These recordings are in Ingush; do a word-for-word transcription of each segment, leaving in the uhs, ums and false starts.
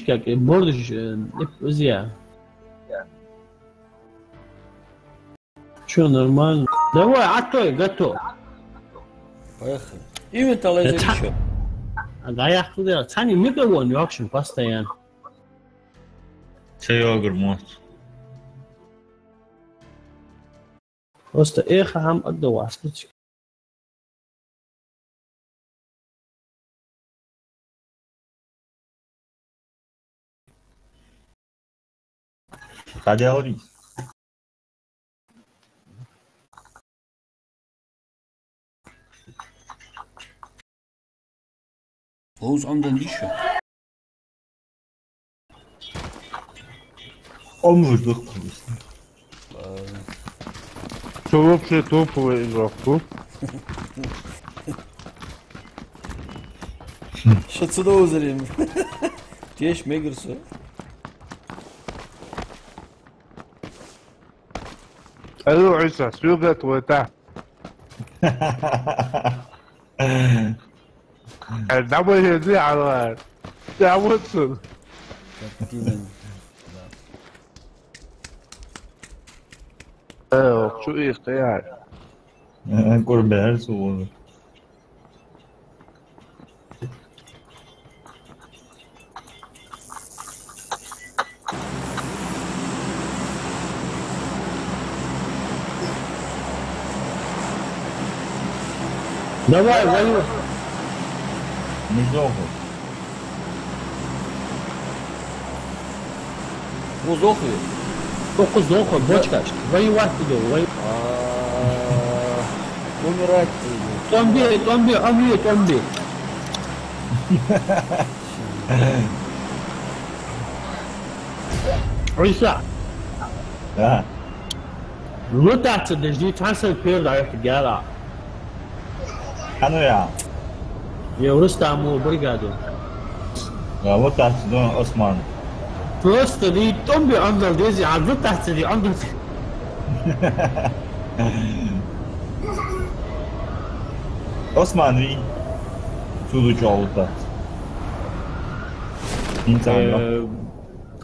как и бордыш, э, из я. Чё, нормально? Давай, а то и готов. Поехали. Именно талай. Это чё? А да я куда? Цани микрофон, в общем, постоянно. Чё, Игорь, мот? Просто эхо хӀама отдаваться. Хьаделарий. Ловз Ӏомадаьд шо? Ӏомавуж дукха. Что вообще топовый игрок, фу? Шо ца довзарий? Теш мегар со. Алло, Ӏийса, сюжет вайта. Э, давай, иди, Алла. Я вот тут. Э, ох, чё их, я. Э, курбер, сулу. Давай, воюй. Не сдохнет. Укхаза сдох вай. Укхаза сдох вай, бочкаш. Воевать буду, вой-. А, умирать буду. ТӀом бе, тӀом бе, Ӏомабе, тӀом бе. Ӏийса. Да. Лутаться дожди, цхьан сага перда ехта гала. Хьан я? Я Рустама бригаду. Я лутаться ду, Осман. Просто ди тӀом бе Ӏомадала дезий, а лутаться ди Ӏомадала. Осман вий. Цу ду чӀоагӀа лутаться. Инсан. Э,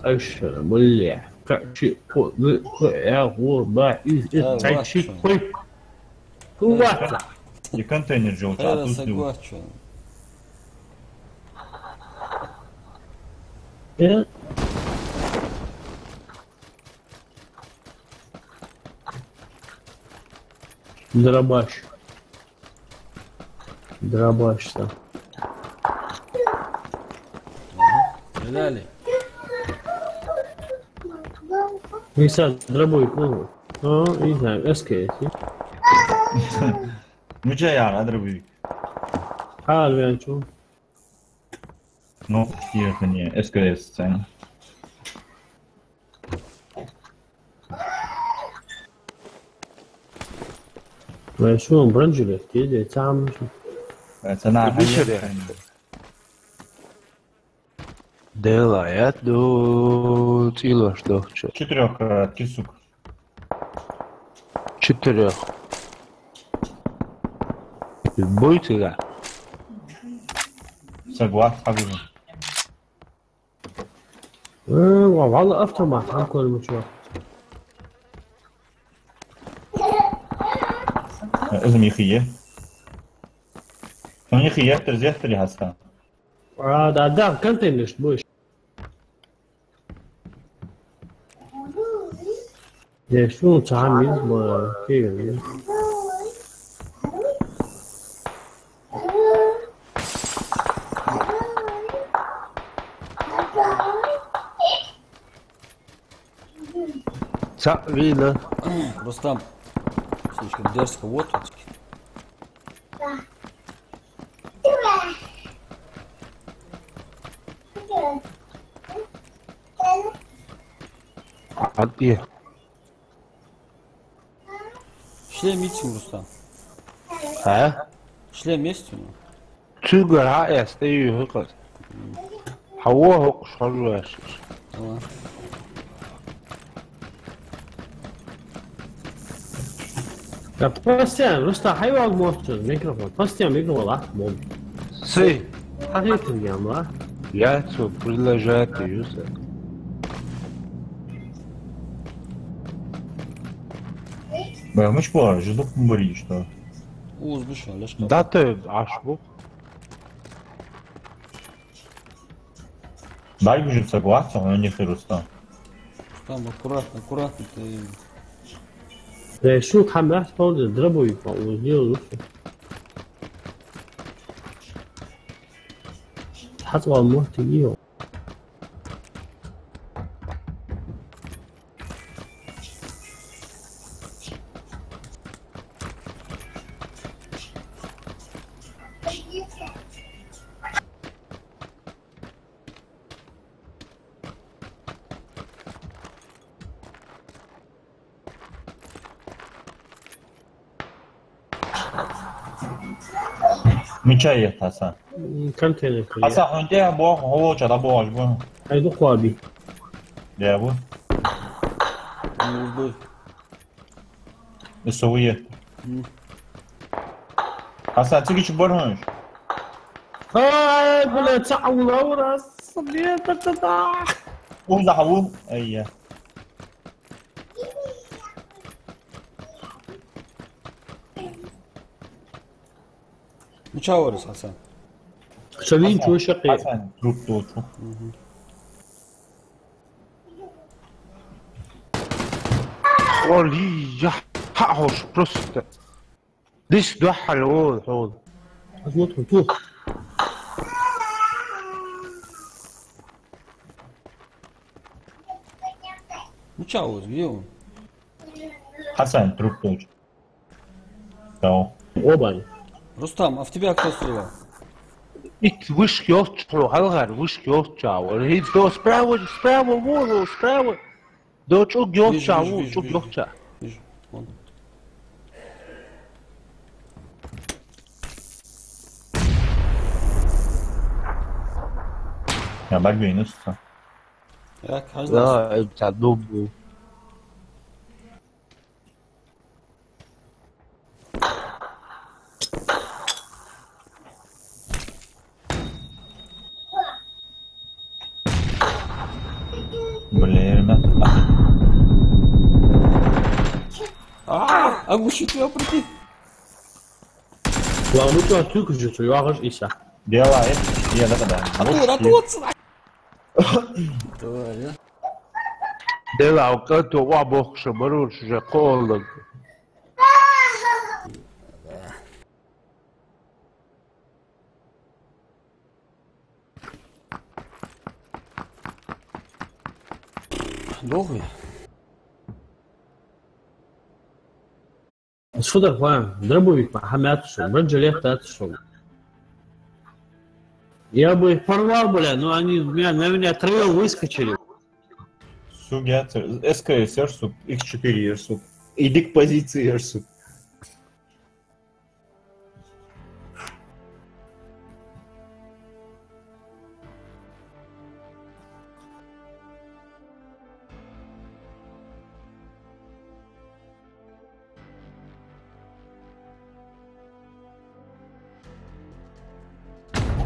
аш, бля. Кхы, ши, кхо, кхо, кхо, я, во, ба, из, из, цхьа, ши, кхо. Куватла. И контейнер жол чу, а тут сагвачу. Э? Дробаш. Дробаш там. Ага. Далее. Миса, дробовик, ну. А, не знаю, эс кей эс. Ну, чё, я, а, дробовик? А, Арвен, чё? Ну, тихо, не, эс кей эс, цена. Вай, шо, бронежилет, кеде, цамш. Э, цена, бишере. Дела, я ду, цӀилош дохча. Четырёх, э, кисук. Четырёх. Будет, да? Соглас, хабиби. Э, ва-, валла автомат, хӀама кормачо. Из михие. Ну, михие, тер зехтери хаста. А, да, да, контейнер, будешь. Я шо цхьа мин ма кийра. Цхьа вийна. Рустам, слишком дерзко, вот. Ад е. Шлем есть у Рустама? А? Шлем есть у него? Цугара эс, тӀаюй хӀукъа. Хьаво хӀокхуш хьожаш. Ага. Да, постоянно, Рустам, хьайвал морчу микрофон. Постоянно микрофон лахь мон. Сей. Хьахетар яма. Я цо приложать ю са. Бля, мыч бара, жидук бари, что? Уз бу шо, леш. Да ты, аш бу. Дай бежит согласен, но не херустан. Там аккуратно, аккуратно ты. Да, шут хам яхь, что ли, дробовик, по-моему, сделал лучше. Хьацвал мурт йио. Мича ехта Хьасан? М, контейнер. Хьасан, хьона тӀехьа боху, хьо волча дӀабохаш бу. Ай, дукха би. Да бу. М, бу. Из со вуе. М. Хьасан, цига чу бар хьона уж? Ай, бля, цхьа вула варас. Бля, да, да, да. Уза хьаву? Ай, я. Мича вар из, Хьасан? Ца вин чу шаккхе. Хьасан, труп тоху. Мгм. Оли, я, хьа, хьош, просто. Дис дуьххьал, о, хьол. Азот хӀун ту? Мича вар из, где он? Хьасан, труп тоху. Дау. Обан. Рустам, а в тебя кто стрелял? Ит вышка йолча хьо, хьалхара вышка йолча вар. Хи до справа, справа, во, во, справа. До чӀуг йолча, вижу, вижу, чӀуг йолча. Вижу. Вон. Я бальбинус. Так, хазна. Да, это дубу. Блин, ребят. А, оглушить его, прикинь. Ладно, ну что, ты кричишь, я хожу и всё. Делай, я да, да. А то, а то, отсюда. Давай, я. Дела, у кого ва бохша, баруш же колог. Дохуй. Шудар хван, дробовик ма хьамят шо, бронежилет дац шо. Я бы их порвал, бля, но они меня, на меня троём выскочили. Суг яцар, СКС яр, суг, Х четыре яр, суг. Иди к позиции яр, суг.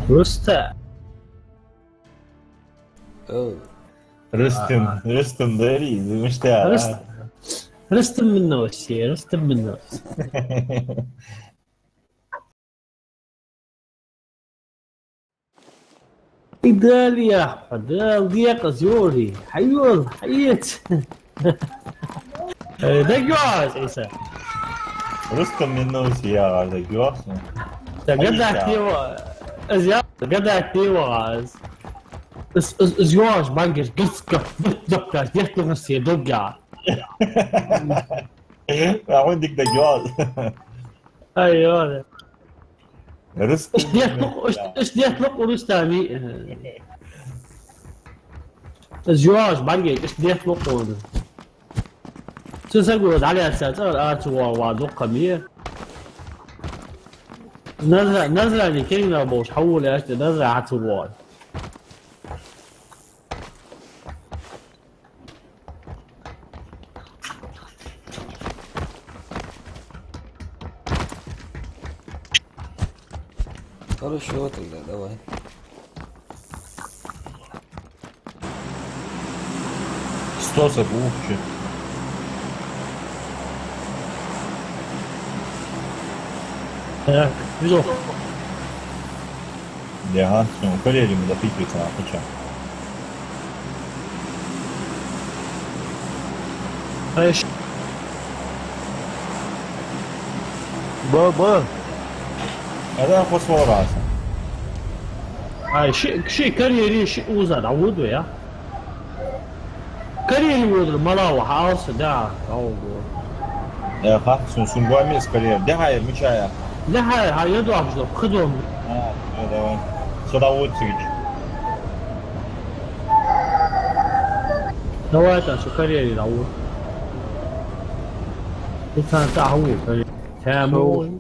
Просто. Э. Рустам, а, а. Рустам, дари, думаешь, ты, а? Рус-, Рустам минус, э, Рустам минус. И далее, дал декъа зори, хьайол, хьаец. Э, дагоас, Иса. Рустам минус, я, дагоас. Так, гадать его, я, гадать его, аз. Из, из, из йоаш бангер, гыц, гыц, гыц, гыц, гыц, гыц, гыц, гыц, гыц. А он дик дагоас. Ай, ё. Рус-, ишт дехлух, ишт, ишт дехлух Рустами. Из йоаш бангер, ишт дехлух он. Цу сагу дӀалаьца цӀа, а цу ва, ва дукха ме. Назра, Назрани кегна болш, хьавола аьшта, Назра хьа цу ва. Хорошо тогда, давай. Со саг ухча. Так, везёт. Яха, ну, карьере мы допить нахуй чё. Ай, ш-, ба, ба. Ада хос вараса. Ай, ши, ши карьере ши уза да вуду я. Карьере вуду, мала ва, хьалса, да, хьалгу. Э, ха, сун, сун гуамис карьер. Де хьай, мичая? Де хьай, хьай, я дохш, да, худом. А, ну, давай. Сюда вот сидеть. Давай, так, что карьере, да, вот. Ты сам так, вот, карьере. Тему.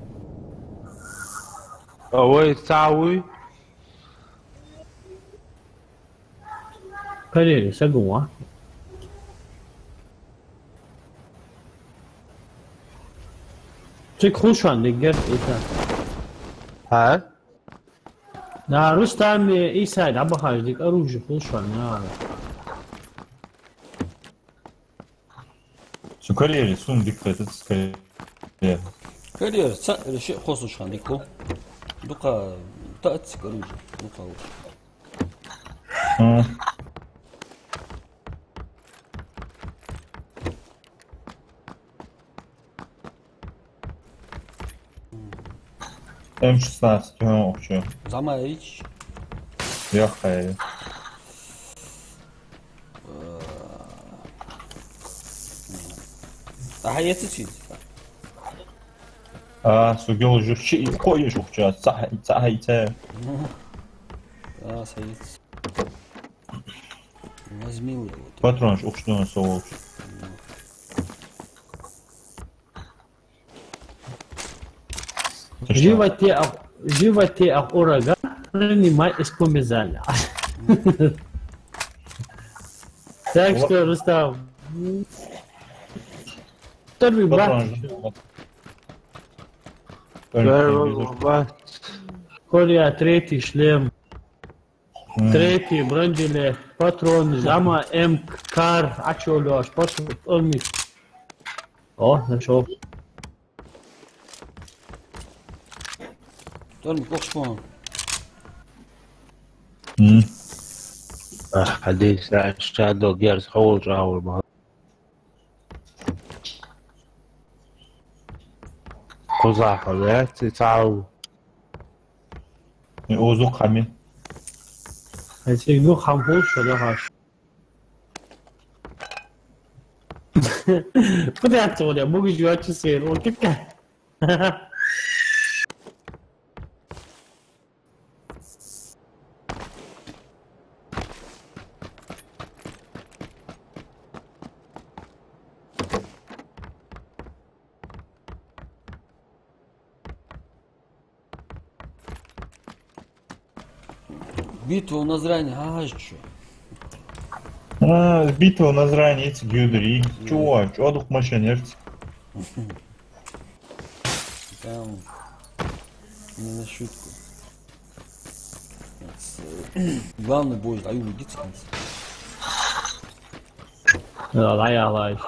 А вай, цауй? Карьере, сагуа. Цига хулшан диггар иса. А? Да, Рустам, Иса, да, бахаш дик оружие хулшан, да. Су карьере, сун дик хетац карьере. Карьере, ца, реши хосушхан дик ху. Дукха, та ацик оружие, дукха. М. М шестнадцать, ну, вообще. Замарич. Яхай. Э, а хьаэца чиз? А, сугел журчи, кое журча, ца, ца, ца. А, саиц. Возьми его. Патронаш ухтун со волча. Животе ах-, животе ах урага принимай из помезаля. Так что, Рустам, второй бат. Патронаш. Здорово, бат. Коля, третий шлем. М. Третий бронежилет, патрон, зама, М К, кар, ачо лёш, патрон, тормик. О, нашёл. Тормик, ох, шпон. М. Ах, хьадис, аш чадо герз хьол чӀавур ма. Кхузахьа ваьцци цхьа. Э, озу хами. Ай, цига ну хам хул шо дахаш. Куда ты, Оля? Могу жевать свет. Вот как? Битва у Назрани, ага, чё? А, битва у Назрани, эти гюдри. Чё, чё дух машинерц? Там не на шутку. Главный бой, даю легитимность. Да, да, я лайк.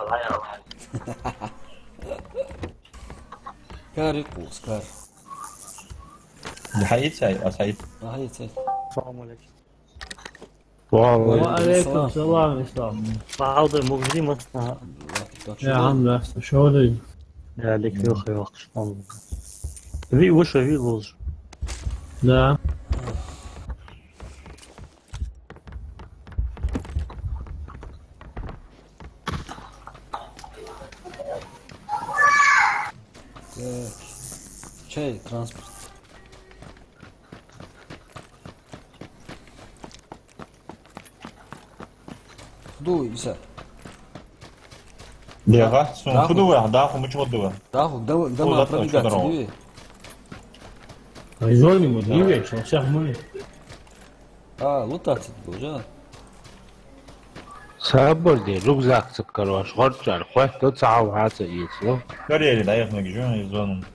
Кари кус, кар. Хьаийцай, а, Саид? А, хьаийцай. Салам алейкум. Ва алейкум салам, Ислам. Бахьалда мугри масна. Я, алхьамдулиллахь, шо дай? Я, дик вилха вахш. Ви, вуша ви луж? Да. Так. Чай, транспорт. Худой, Иса. Бега, сун худой, да, ху муч худой. Да, ху, да, да, ма пробегать, диви. Ай, зони мо, диви, шо всех мы. А, лутаться был, да? Сабар де, рюкзак цаккарош, гӀорчар, хӀотто цхьа хьаца ийцло. Карьере даихнаг жо, из зонум.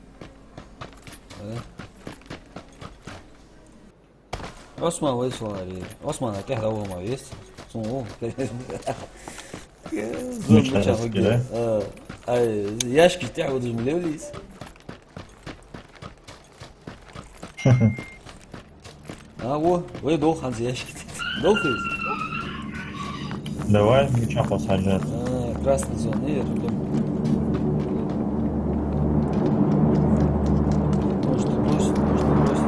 Э? Осман вай свалари. Осман а тӀехьа вама вес. Сун ву. Зор мича хӀама хӀугге, да? А, ай, ящикаш тӀехьа водаш ма левлий из. А, во, вай долх хӀанз ящик. Долх из. Давай, мича хьо сажать. А, красный зона, э, рулем. Дождь, дождь, дождь, дождь.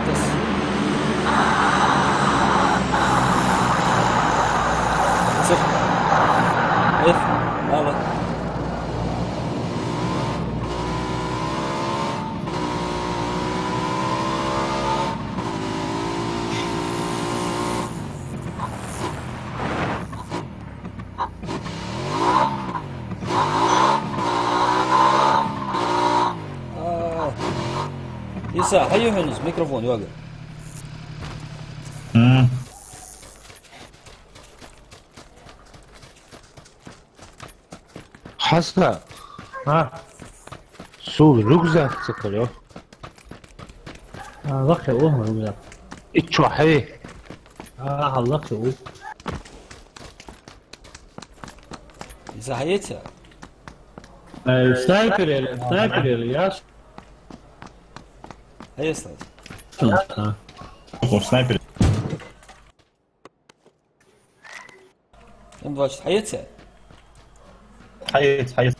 Тас. Цих. Эх, мало. А. Иса, хьайоагӀа хьона из микрофон, йоагӀа. М. Хьасан. А? Сол рюкзак ца кхарё. А, лакхе ва рюкзак. И чо хьай? А, хьа лакхе ва. Из хьаэца? Э, снайпер яр, снайпер яр, яш? Хьаэца. Снайпер. М двадцать хьаэца? Хьаэца, хьаэца.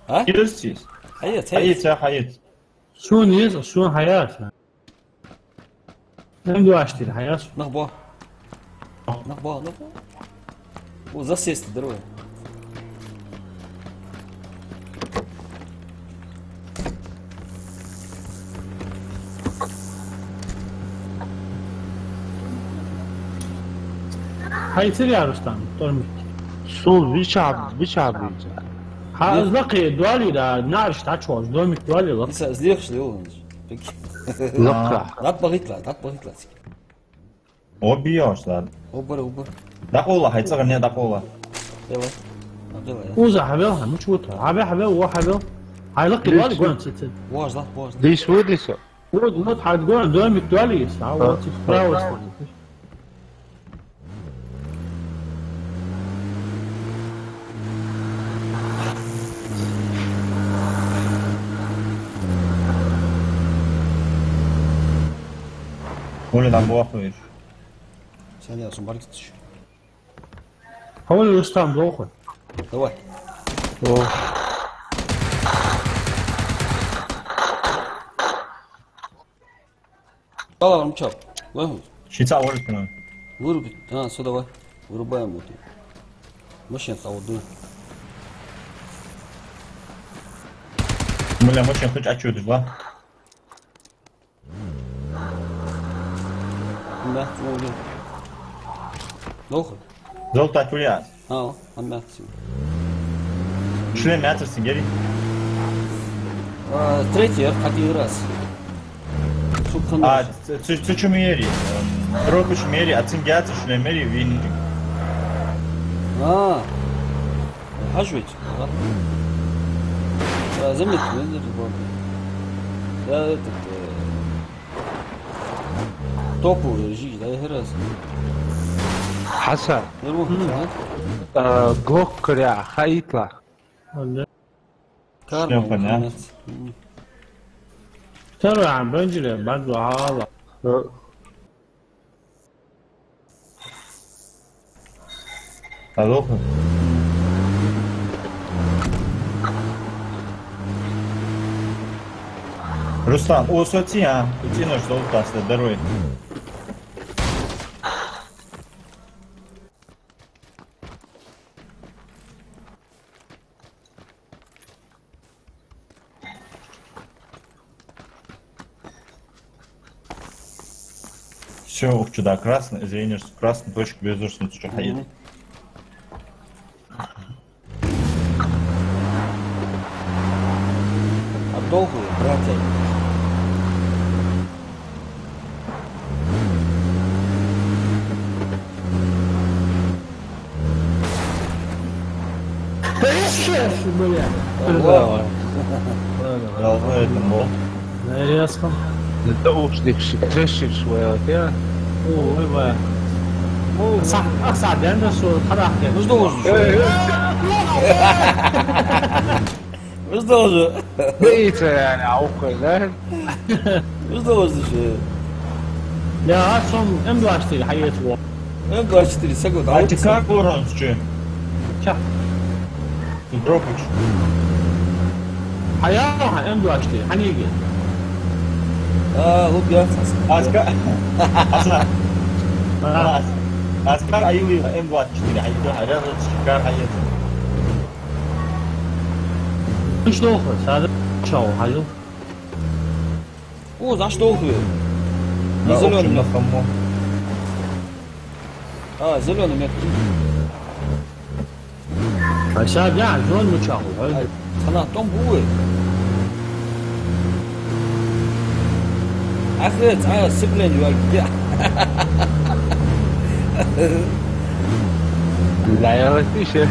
А? Ирсис. Хьаэца, хьаэца. Хьаэца, хьаэца. Сона еза, сона хьаяц. М двадцать хьаяц. Нах бо. Нах бо, нах бо. О, засесть, здорово. Хьай цир яраш там, тормик. Сол вичаб, вичаб вича. Хьа, из лакхе доале, да, нараш тачвош, домик доале лакхе. Иса, из лехаш ле улунж. Лакха. Дат багитла, дат багитла. Обиёш, да. Обар, обар. ДӀакъовла, хьай цӀагӀа не дӀакъовла. Делай. Делай. Уза хьавел, хьа, муч вута. Хьавел, хьавел, во хьавел. Хьай лакхе доале, гон, ци, ци. Вож, лак, вож, лак. Дис, во дис. Вот, вот, хьа гон, домик доале, а, вот, справа. Оля, там бахуешь. Саня, сумбаргитиш. Хьо Рустам, дохуй. Давай. О. Алло, Рамчал. Вай. Ши цхьа вырубить надо. Вырубить. А, всё, давай. Вырубаем вот. Машина там вот, да. Бля, машина хоть отсюда, да? Да, вот. Дохуй. Золото тюля. А, он мягкий. Шлем мятер сингери. А, третий, я один раз. Шук хан. А, ц-, ц-, ц-, чу мери. Дробиш мери, а цингац шлем мери, вин. А. Хьажа вайча. А, заметь, заметь, заметь. Я этот, э, Току жи, да, я раз. Хьасан. Нормально, а? Э, Глок коря, хаитла. Ладно. Карма, всё понятно. М. Второй, а, бенджили, бадва, ала. Э. Алло. Руслан, о, соци, а? Соци наш золото, здоровый. Всё, укх чу да, красный, извини, красный точка, бездушный, ты чё, хаид? Мгм. А долго, братья? Да я сейчас, бля. Ого. Передавай. Давай. Давай, это мол. На резком. Это уж дых шик, трешишь, вот, я. О, ой, бля. Сахь, ах, сахь ден да со, харах ден. Муш долаш? Муш долаш? Бейца, яни, а укхай, да? Муш долаш ше? Я, а сом М двадцать четыре хьаэца во. М двадцать четыре, сагот. А ты как воронс че? Ча. Ты дропаеш. Хьаяла хьа М двадцать четыре, хьанега? А, луд яц. Аска. Аса. А. Аскар аюли М двадцать четыре, хьайда, хьаяла шикар хьаяла. Муш долаш, сада чау, хьаяла. О, за что ты? На зелёный мет. А, зелёный мет. А сейчас, да, зон мучаху, ай. Хана том буй. Ахрец, а, сиблен юал. Да, я вообще.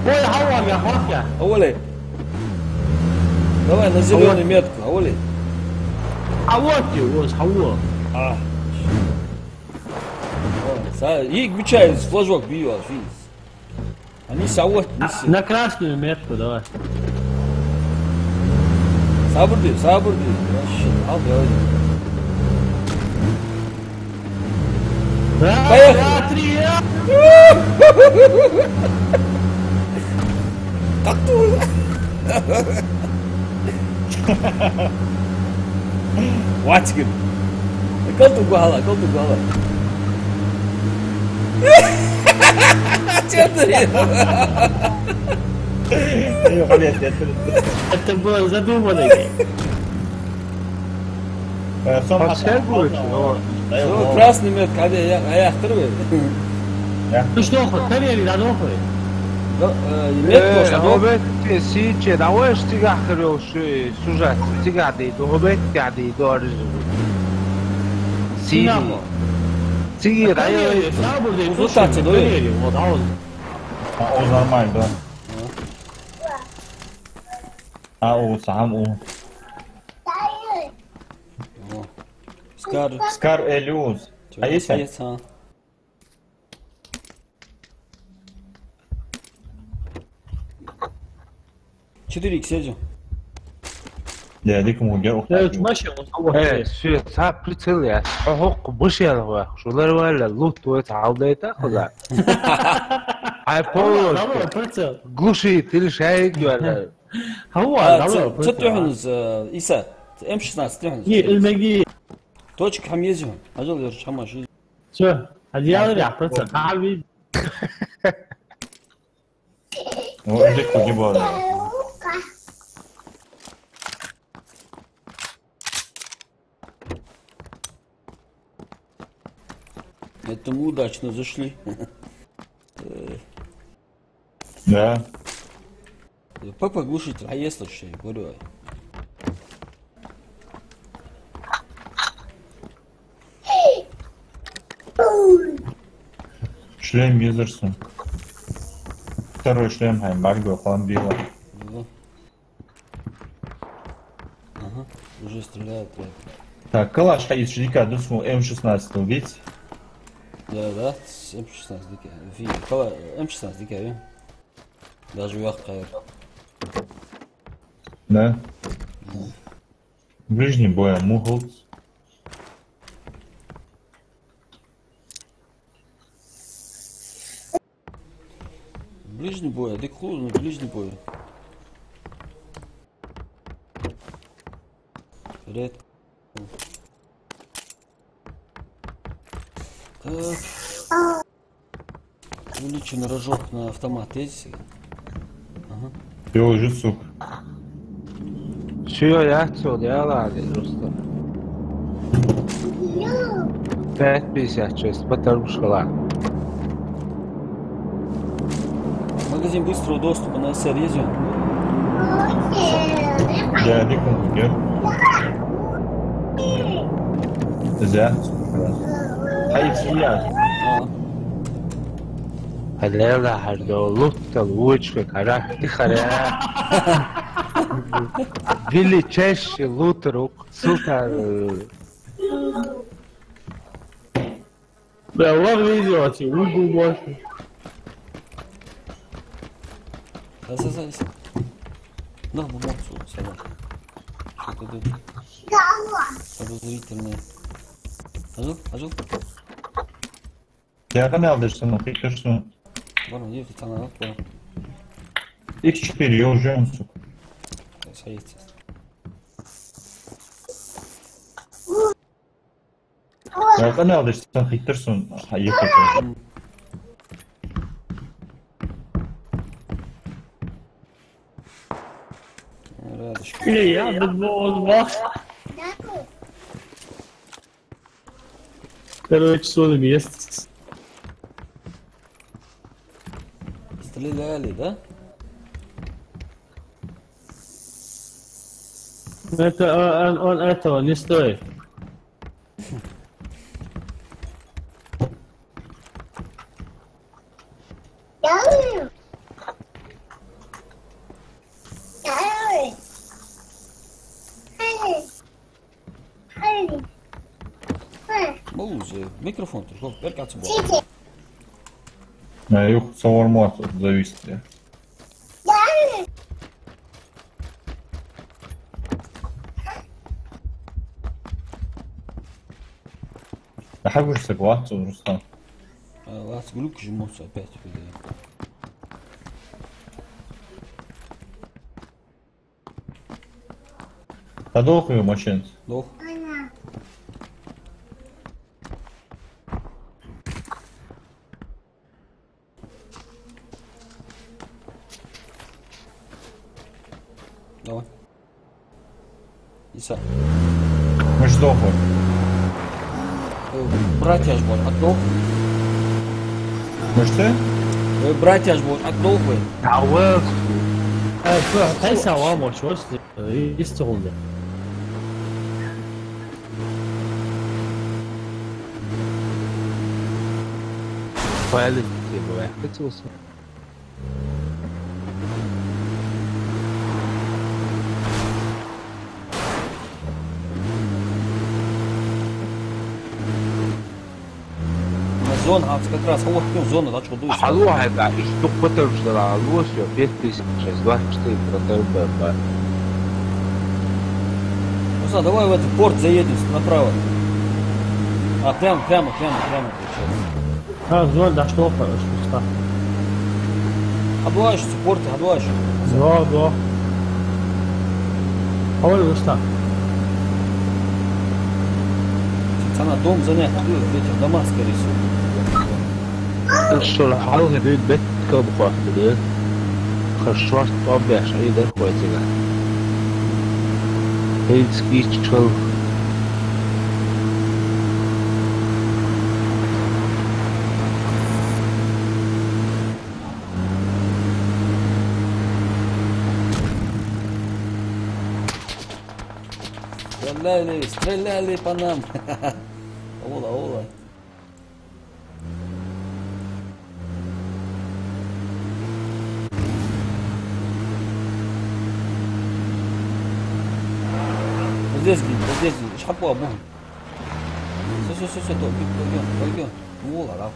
Ой, хьава, я хьоахьа. Хьавола. Давай на зелёную метку, хьавола. А вот ты, вот, хьава. А. О, са, йиг бичай, флажок бий, физ. Они са вот, не са. На красную метку давай. Сабур де, сабур де. Вообще, ал, давай. Раз, поехали. Два, три, а! Как ты? Ватигин. Калту гуала, калту гуала. Чё ты? Это было задумано. Э, сом подскакиваешь, хатта но. Да, всё, но. Красный мет, каде я, а я второй. Да. Ну что, хоть, проверь, да, ну, хоть. Да, э, и мет тоже, да, ну. Хобет, ты сиче, да, ой, что ты гахарёл, что сюжет, ты гади, да, хобет, гади, да, оружие. Сири. Синамо. Сири, да, проверь, ой. Сабур, да, слушай, проверь, вот, а он. А, он нормально, да. А, у, сам, у. О. Скар. Скар Элюз. Чё, а есть, а? Есть, а? Четыре икс есть же. Да, дикому геру. Да, это машина, вот, вот. Э, всё, са прицел я. Охо, быш я, ва. Шулар вала, лут, вот, алда это, куда? Ай, полностью. Давай, прицел. Глушитель, шайк, вала. Хьава, а, давай, ца, ца просто, тӀехьа а. Из, э, Иса, М шестнадцать тӀехьа. Е, эльмеги. Точка хьам езю. Ажал ёрш хьама ши. Всё, одеяло я, просто хьави. Ну, иди, куди было. Это мы удачно зашли. Э. Да. П П глушитель, а если что, говорю. Шлем езерсу. Второй шлем, хай, Марго, Колумбила. Ну. Ага, уже стреляют, да. Так, калаш хьаийца дика дусму М шестнадцать убить. Да, да, с М шестнадцать дика. Ви, кала, М шестнадцать дика, ви? Даже вяхкая. Да? Да. Ближний бой, а мухлц. Ближний бой, а дик ху, ну, ближний бой. Редко. Так. Увеличен рожок на автомат есть? Ага. Всё, уже, сука. Всё, я отсюда, я ладно, просто. Пять пятьдесят шесть, потому что ладно. Магазин быстрого доступа на С Р есть? Да, дикум, я. Зя. Хай, я. А. Хьалела хьардо луттал вочка кара, тихара. Величайший лутер укх султӀа. Да, вар видео, а ци угу больше. Аса, аса, аса. Нах бу мохцу, сама. Что-то тут подозрительное. Ажал, ажал. Я канал даже сама, ты что? Ладно, иди, ты канал, да. Икс четыре, я уже, сука. Садится. Э, къамаьл деш санна хийтар сона, хьа, ехар сона. Радуш. Э, я дубовый вах. Короче, сона место. Стреляли, да? Это, а, он, он этого не стоит. Малуз, микрофон тӀа, хо, беркаца бо. Э, юха цхьа вар мотт зависли. Да хьагуш саг вац, Рустам. А, вац, глюк же муца опять. Та дохуй машина? Дох. Давай. Иса. Мы ж дохуй. Э, братья ж вот, отдох. Мы что? Э, братья ж вот, отдох вы. А вы? Э, что, хай сава, может, вот, э, есть цугунда. Файлы, типа, вахтать. Зона, а, как раз, а вот, ну, зона, да, что дует? Алло, это, ишта дукха патармаш дара, алло, всё, пять тысяч, двадцать четыре патарм бар. Ну, всё, давай в этот порт заедем с-, направо. А, прямо, прямо, прямо, прямо, получается. А, зона, да, что, что? ХьадоагӀаш цу порте, хьадоагӀаш. Да, да. Хьавола, Рустам. Цхьана дом занять, ветер Дамаск, скорее всего. Что, хьалха дуьйна бетта каб хатта, да? Хаш шорт тӀом беш, ай дар хой цига. Эй, скич чал. Стреляли, стреляли по нам. Ола, ола. Вот здесь где-нибудь, вот здесь где-нибудь. Ишхапу абу. Всё, всё, всё, всё, пойдём, пойдём, пойдём. Ну, ладно.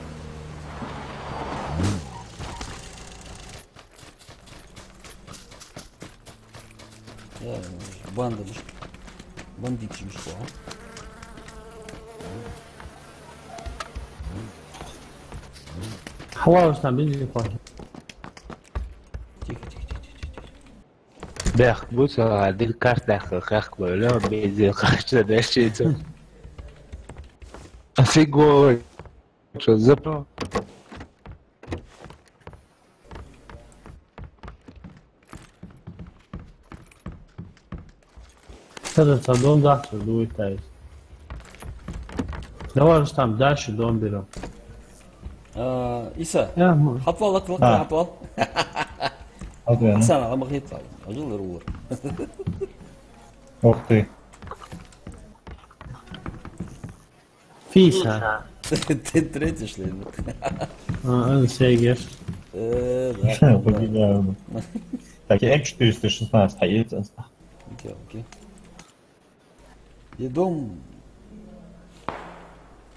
Э, банда, бандит же мешко, а? Хьавола, Рустам, бензин хьош. Тихо, тихо, тихо, тихо, тихо. Бехк буца, а, дил карт дахка, хахк лойла, бензин харча дешица. А фиговый. Что за про? Садаться дом дахча дуй тайс. Давай же там дальше дом берём. А, Иса, я, м-, хьатвал, лак, лак, а, хьатвал. Окей, ну. Оксана, ала махит вал. Ажул рулар. Ух ты. Фиса. Ты третий, что ли? А, а, сегеш. Э, да, да. Победил. Так, М четыреста шестнадцать хьаэца аз. Окей, окей. Е дом.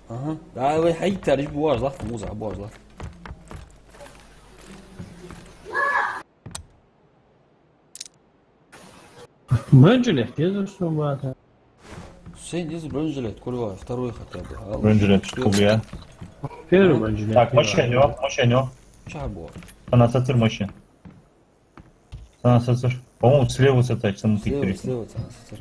Ага. Да, вай хьайийтараш буваш лахта, муза буваш лахта. Бронежилет езар сона бата. Сен еза бронежилет, курва, второй хотя бы. А, бронежилет, что я? Первый бронежилет. Так, машина, машина. Чар бу. Цхьана сацар машина. Цхьана сацар. По-моему, слева сацар, самый хитрый. Слева, слева цхьана сацар.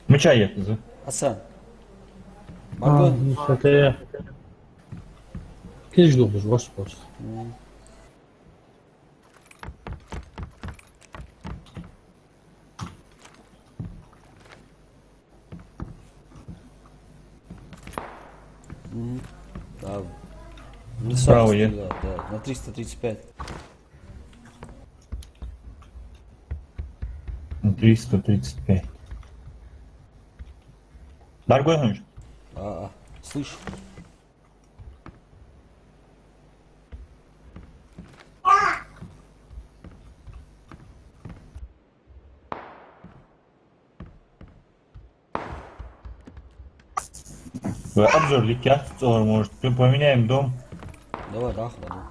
Мича еттаза? Асан. А, Маргон. Ну, это я. Киш духаш, Господь. М. Мгм. Да. Ну, справа, справа е? Да, да, на триста тридцать пять. На триста тридцать пять. Дорогой Ханж. А, а, слышь. Обзор ликят, цор, может, п-, поменяем дом? Давай, да, да.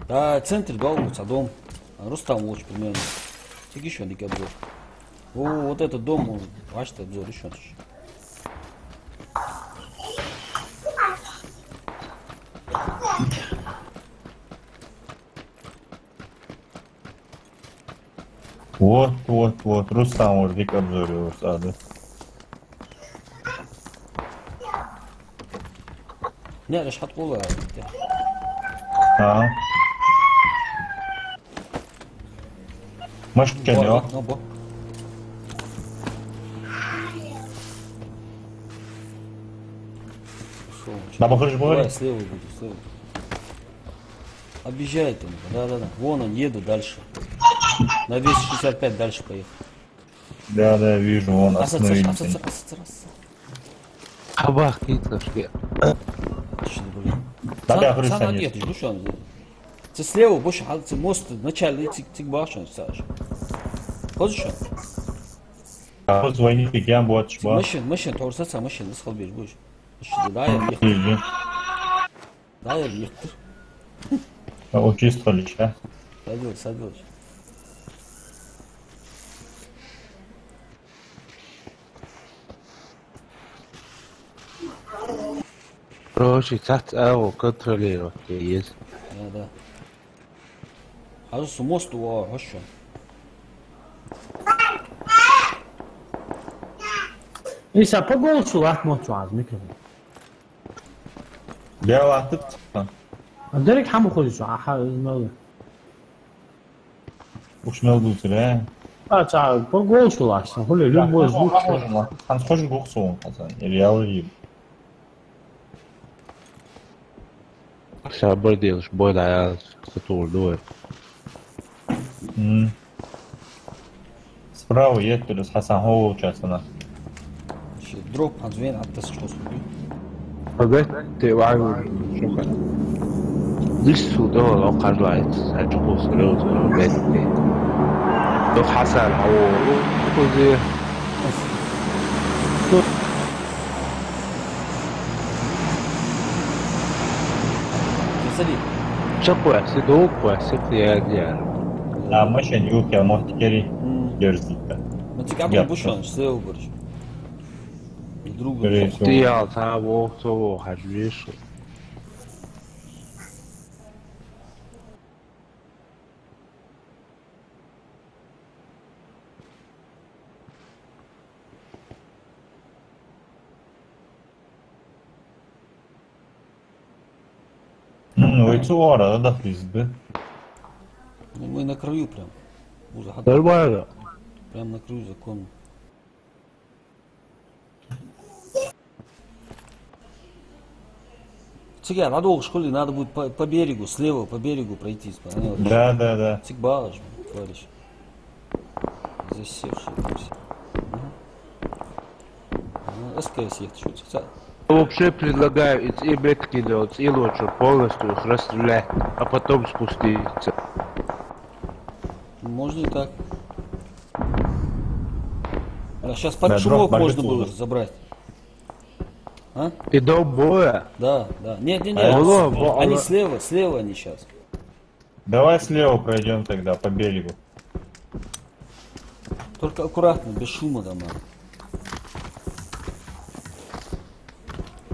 Да, центр долго, ца дом. Рустам лучше примерно. Тиги ещё дикий обзор. О, вот этот дом, он, ваш обзор ещё. Вот, вот, вот. Рустам уже дика обзор йолаш цӀа да. Не, леш хьат къула. А. Машкан, бо, йо? Ну, бо. Ушёл. На бахарыш бахари? Давай, слева буду, слева. Объезжает он. Да, да, да. Вон он, еду дальше. На двести шестьдесят пять дальше поехал. Да, да, вижу, вон остановились они. Асаца, асаца, асаца. Хабах кицаш ке. Что, блин? Да, да, Сан-, Сан, Сан, отъехать, ну что он? Ты слева, больше, а, ты мост начальный, ты, ты башен, Саш. Хочешь что? А вот звони, ты где будешь, ба? Машин, машин, тор саца, машин, не схал бежишь, будешь. Что, да, я ехал. Мгм. Да, я ехал. А вот чисто лишь, а? Садилась, садилась. Короче, цац ау контролировать е еза. Да, да. Хьажа, со мост ва, хьожа. Иса, по голосу латт мо цу аз микрофон. Дела латтац. А дерриг хӀама хоза цу, а, хьа, мел. Уж мел дувцар, а? А, цхьа, по голосу латт, хуле, любой звук. Хьанз хожа гух сон, хьанз, или я уже. Сабар делаш, бой дӀаяхьаш, сатур дуй. М. Справа еттар из, Хьасан, хьо волча санна. Ши дроп хьанз вена Ӏаттас чхус худи. Хьо бетте вагӀа шуха. Дису догӀа кхажлайт, сачхус левза бетте. Дох Хьасан хьо волу хузи. Кесари. Чакхваьсса, догваьсса, тӀаьдъяьлар. А, машен юххе моттигери. М. Дерзийтта. Ну, цигаб бушан, слева бараш. И друга. Скорее всего. Тиял, та вох, цо вох, хьажа веш. М, Ну, и цу ара, да, да, в принципе. Ну, мы на краю прям. Уже хат- Нормально. Прям на краю закона. Цига дӀадолхаш хуле, надо будет по, по берегу, слева по берегу пройтись, понял? Да, да, да. Цига багӀаш, товарищ. Засевший там все. Мгм. Мгм. СКС ехать шуца. Ца- Вообще предлагаю из метки делать, из лучше полностью их расстрелять, а потом спуститься. Можно и так. А сейчас под Да, шумок дроп можно было бомбит забрать. А? И до боя. Да, да. Нет, нет, нет. Алло, алло. Они слева, слева они сейчас. Давай слева пройдём тогда по берегу. Только аккуратно, без шума там надо.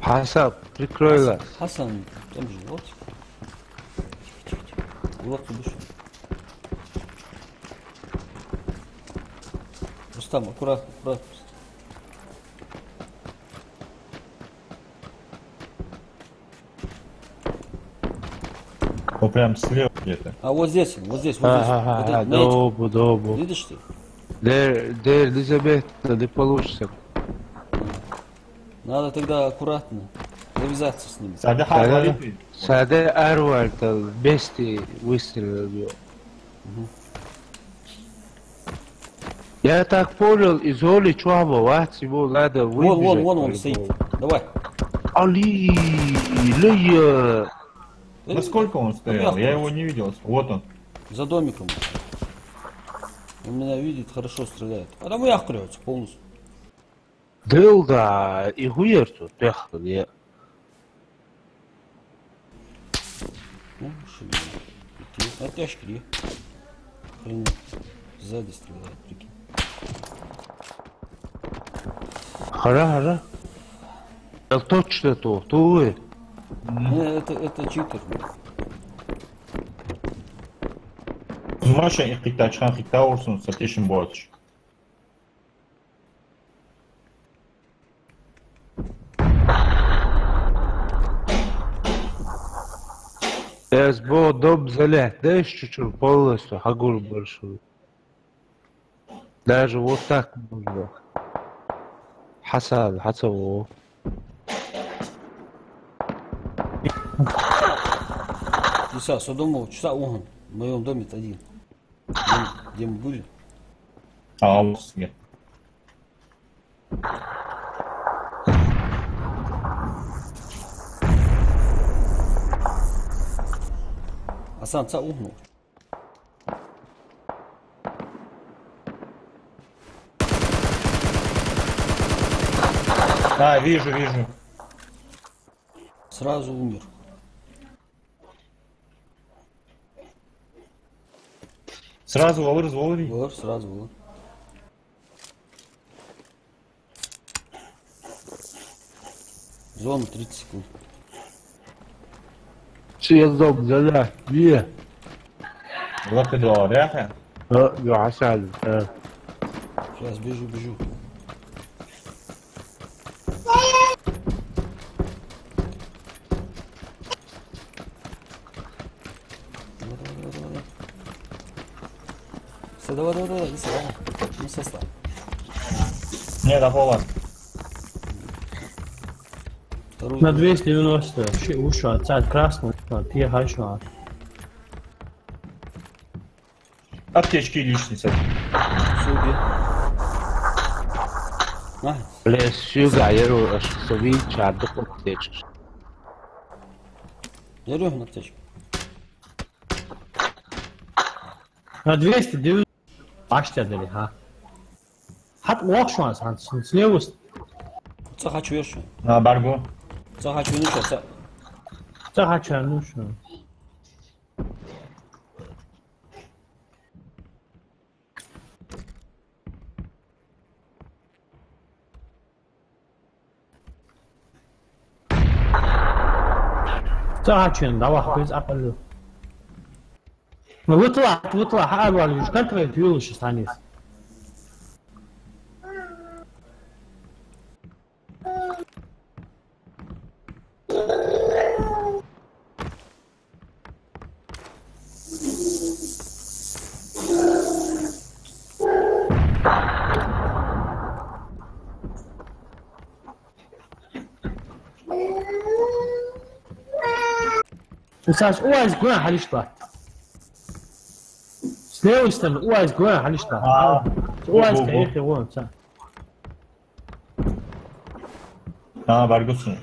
Хасан, прикрой нас. Хасан, там же, вот. Тихо, тихо, тихо. Кулак ты дышишь. Рустам, аккуратно, аккуратно. Вот прям слева где-то. А вот здесь, вот здесь, вот здесь. Ага, вот ага, это, ага, знаете, добу, добу. Видишь ты? Дер, дер, незаметно, не получится. Надо тогда аккуратно завязаться с ними. Саде хьа Саде, валит. Саде арвалта вместе выстрелил. Мгм. Я так понял, из зоны чувак вац, ему надо выбежать по-любому. Вон, вон, вон, вон стоит. Давай. Али, лия. Насколько он стоял? Я его не видел. Вот он. За домиком. Он меня видит, хорошо стреляет. А там и охрётся полностью. Дылда, и хуер тут, эх, я. Ну, шибко. Интересно. Оттяжки, где? Хрен. Сзади стреляет, прикинь. Хара, хара. Я точно то, то вы. Не, это, это читер. Маша, и хитач, хан хитаурсун, сатишин боч. Эс бо дом зале, деш чучур полностью хагур баршу. Даже вот так можно. Хасан, хацаво. Иса, со дома, часа ухан. В моём доме один. Где, где мы были? А, у вас нет. Асан, ца ухнул. А, вижу, вижу. Сразу умер. Сразу валар, валар. Валар, сразу валар. Зона тридцать секунд. Съездом, да, да, не. Лапы два, да? А, да, Хасан, а. Сейчас бежу, бежу. Давай, давай, давай, давай, давай. Всё, давай, давай, давай, иди сюда. Ну, сосла. Не, да, Вова. Вторую. На двести девяносто. Ши, ушла, цвет красный, ушла, те хачу. Аптечки лишние, кстати. Всё, где? На. Бля, сюда, я ру-, аж совинча, доход течешь. Я рю-, на аптечку. На двести девяносто. Аш тебя дали, ха? Хат лох шуан сан, сан слева с-. Ца хачу еш. На баргу. Ца хачу еш, ца. Ца хачу, ну что? Ца хачен, давай, без апалю. Ну, вот ла, вот ла, ха, алвал, юж контроль, ты юлыш станис. Исас УАЗ гуна хьалиш латт. С левой стороны УАЗ гуна хьалиш латт. А, УАЗ го, го, го. Кайхи вон, са. А, баргусун.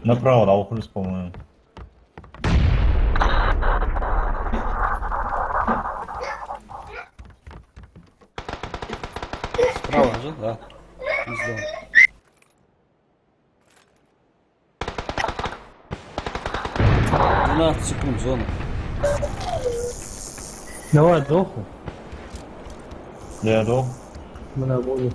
Направо, да, уходит, по-моему. Справа же, да. Пиздец. Двенадцать секунд зона. Давай, доху. Я дох. Мене буду.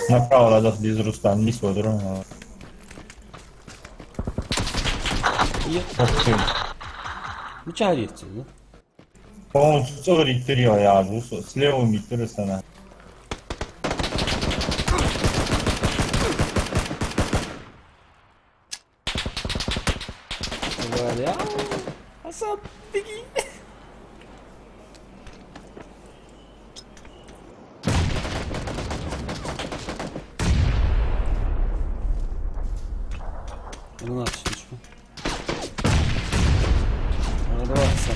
Направо надо без Рустам, не смотрю. Е. Ох ты. Ну, чё орёт, да? По-моему, с-, цӀагӀара иттар я, я жу, с-, слева иттар сана. Валя. Асад, беги. Ну, надо всё, ничего. Рваться.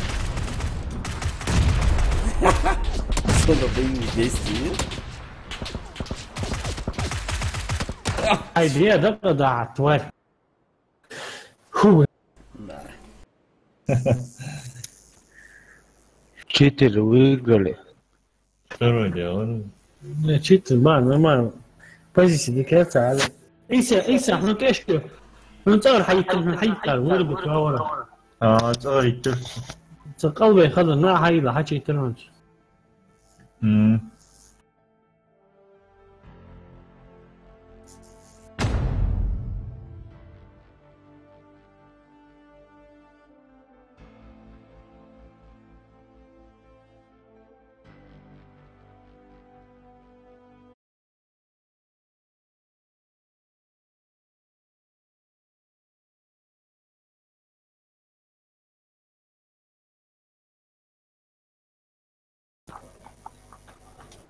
Что за бои в действии? Ай, бля, да, да, да, тварь. Фу. Да. Читеры выиграли. Второй дело. Не, читер, ба, нормально. Позиция дикаца, але. Иса, Иса, хьона кешке. Хьона цӀагӀара хьайийтар, хьона хьайийтар, вырубить вавара. А, цӀагӀара иттар. Цу къалбе хада, на хьайла, хьачийтар хьона. М.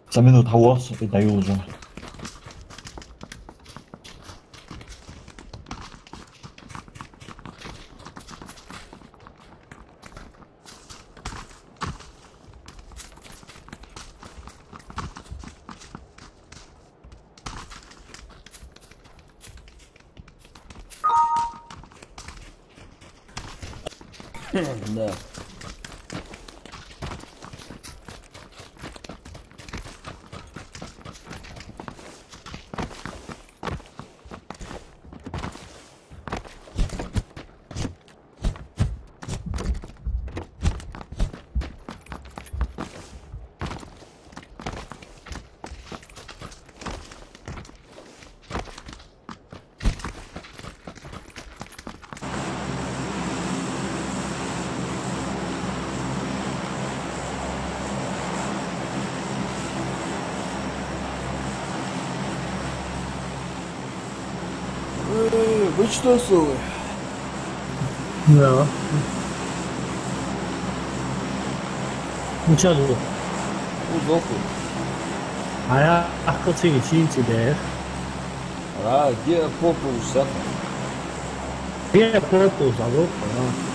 Цхьа минута хьавоагӀа, и дӀаюллу. Да. Э, вы что, совы? Да. Ну чё тут? Узоку. А я ахка ци, чин ци дер. А, где попу сахар? Где попу залог, а?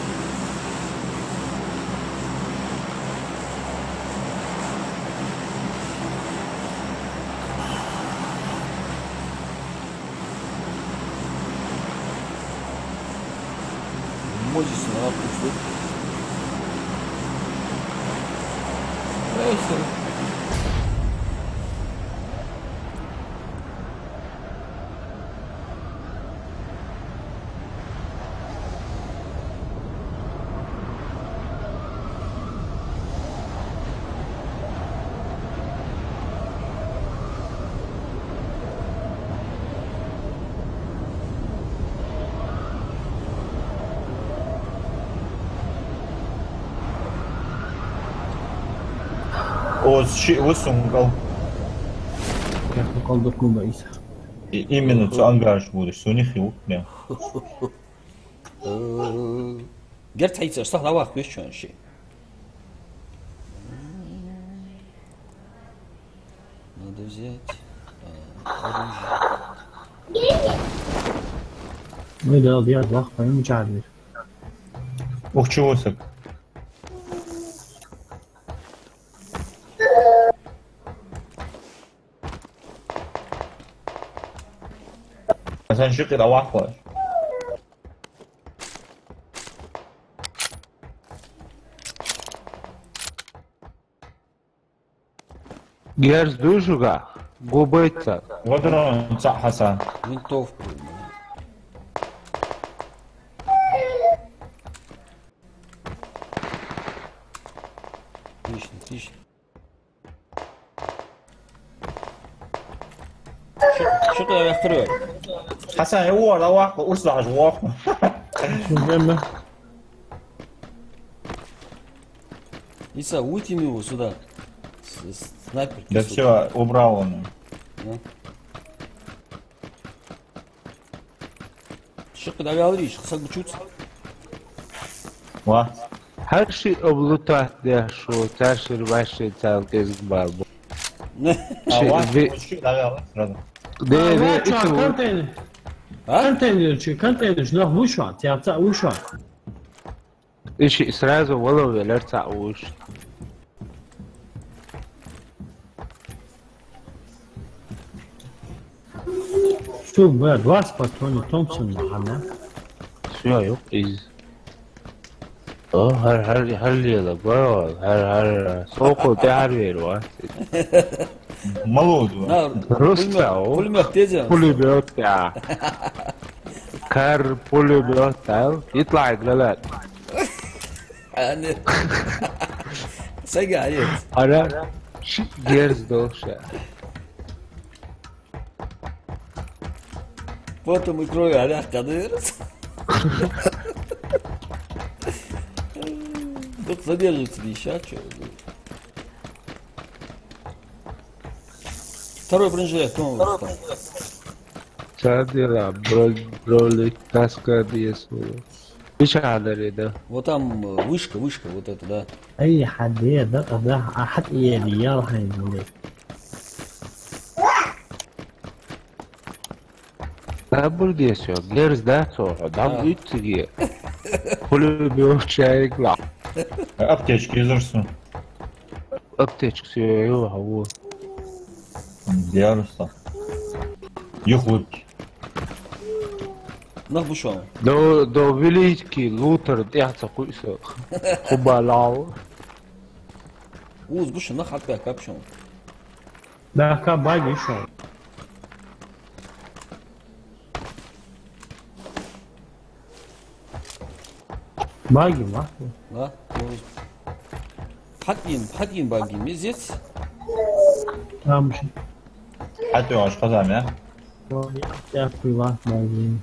Мозис на пусту. Эх. О, ши-, высунул. Как ты колдовку боишься? И именно цу ангар будешь, у них и вот, не. Э, герт хьайцар, сах лавах вещон ши. Надо взять, а, оружие. Ну да, я два, по-моему, чарли. Ух, чего сак? Асан шикъ да вахлаш. Герз дуй шуга? Губайца. Вадрон цаӀ хьасан. Винтовка. Отлично, отлично. Ши-, шикъа вехкар вай. Хьасан, я вор, а вахка, урс дахьаш вохма. Шун бемма. Иса, вытяни его сюда. С-, с-, снайперки, да сука. Всё, убрал он. Ну. Шикъа дӀаваьларий, шикъа саг бучуц? Ва. Хьарши облутат деш шу, царшир вайши цал кӀезиг бал бу. А, ши-, ва, ви-, шикъа дӀаваьлар, сразу. Де, а, де, ва, чё, иту. Контейнер. А? Контейнер чи, контейнер чи, нах вуш ван, тя ца вуш ван. Иши сразу вало велар цаӀ вуш. Шу, бля, двадцать патронов Томпсон нахана. Всё, юк, из. О, хар, хар, хар лела, бро, хар, хар, соку тяхар веру, а? Молоду. На, русская, пулемёт, о. Пулемёт, тезя. Пулемёт, да. Кар пулемёт, да. Итлай, галат. А, нет. Сага, нет. Ара, ши герз долша. Потом и крови, а, ляха, конечно. Тут задерживается, леща, чё? Второй бронежилет, кто у вас там? Цар дела, бро-, бролик, каска, диесу. Миша адари, да. Вот там, э, вышка, вышка, вот это, да. Ай, хьаде, да, да, а хьат иери, ял хьайн, блядь. Абур десё, герз да цо, дам уйциге. Хулю бёв чайгла. Аптечка из арсу. Аптечка сё, ё, хаву. Яруса. Юхлук. Нах бушо. До, до великий лутер тяца куйсо. Хубалал. Уз бушо нах хатка капшон. Да, ка баги шо. Баги, ма? Да, ну, хьатин, хьатин баги, мезец. Там же. Хьатё аш хазам, я? Ну, я, я пила баги.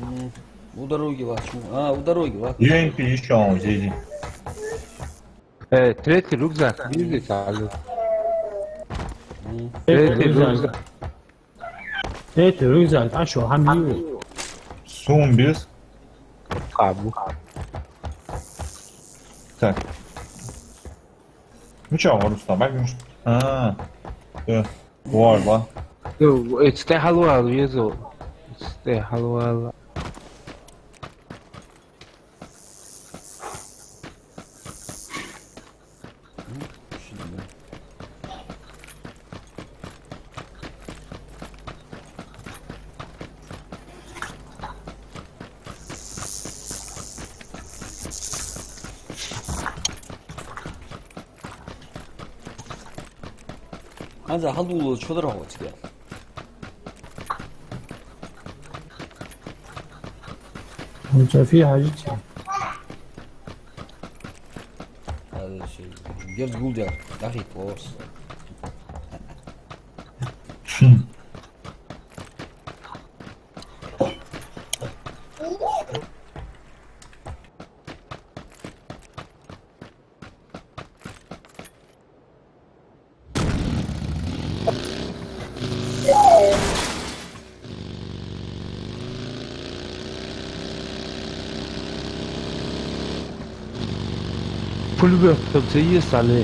М, у дороги лачу. А, у дороги лачу. Ю М П ещё он здесь. Э, третий рюкзак, видите, сразу. М. Третий рюкзак. Третий рюкзак, а шо, хьамил? Сум без. Кабу. Так. Ну чё, Рустам, бак, ну что? А, э, ладно. Ну, это ты халвал, везу. Это ты халвал. ХӀанз хьалдулло чу дар хьо цига? Ну, ца фи хьажи ца. Герз гулдяр, дахи плос. Хм. Пулемёт там ца есть, али?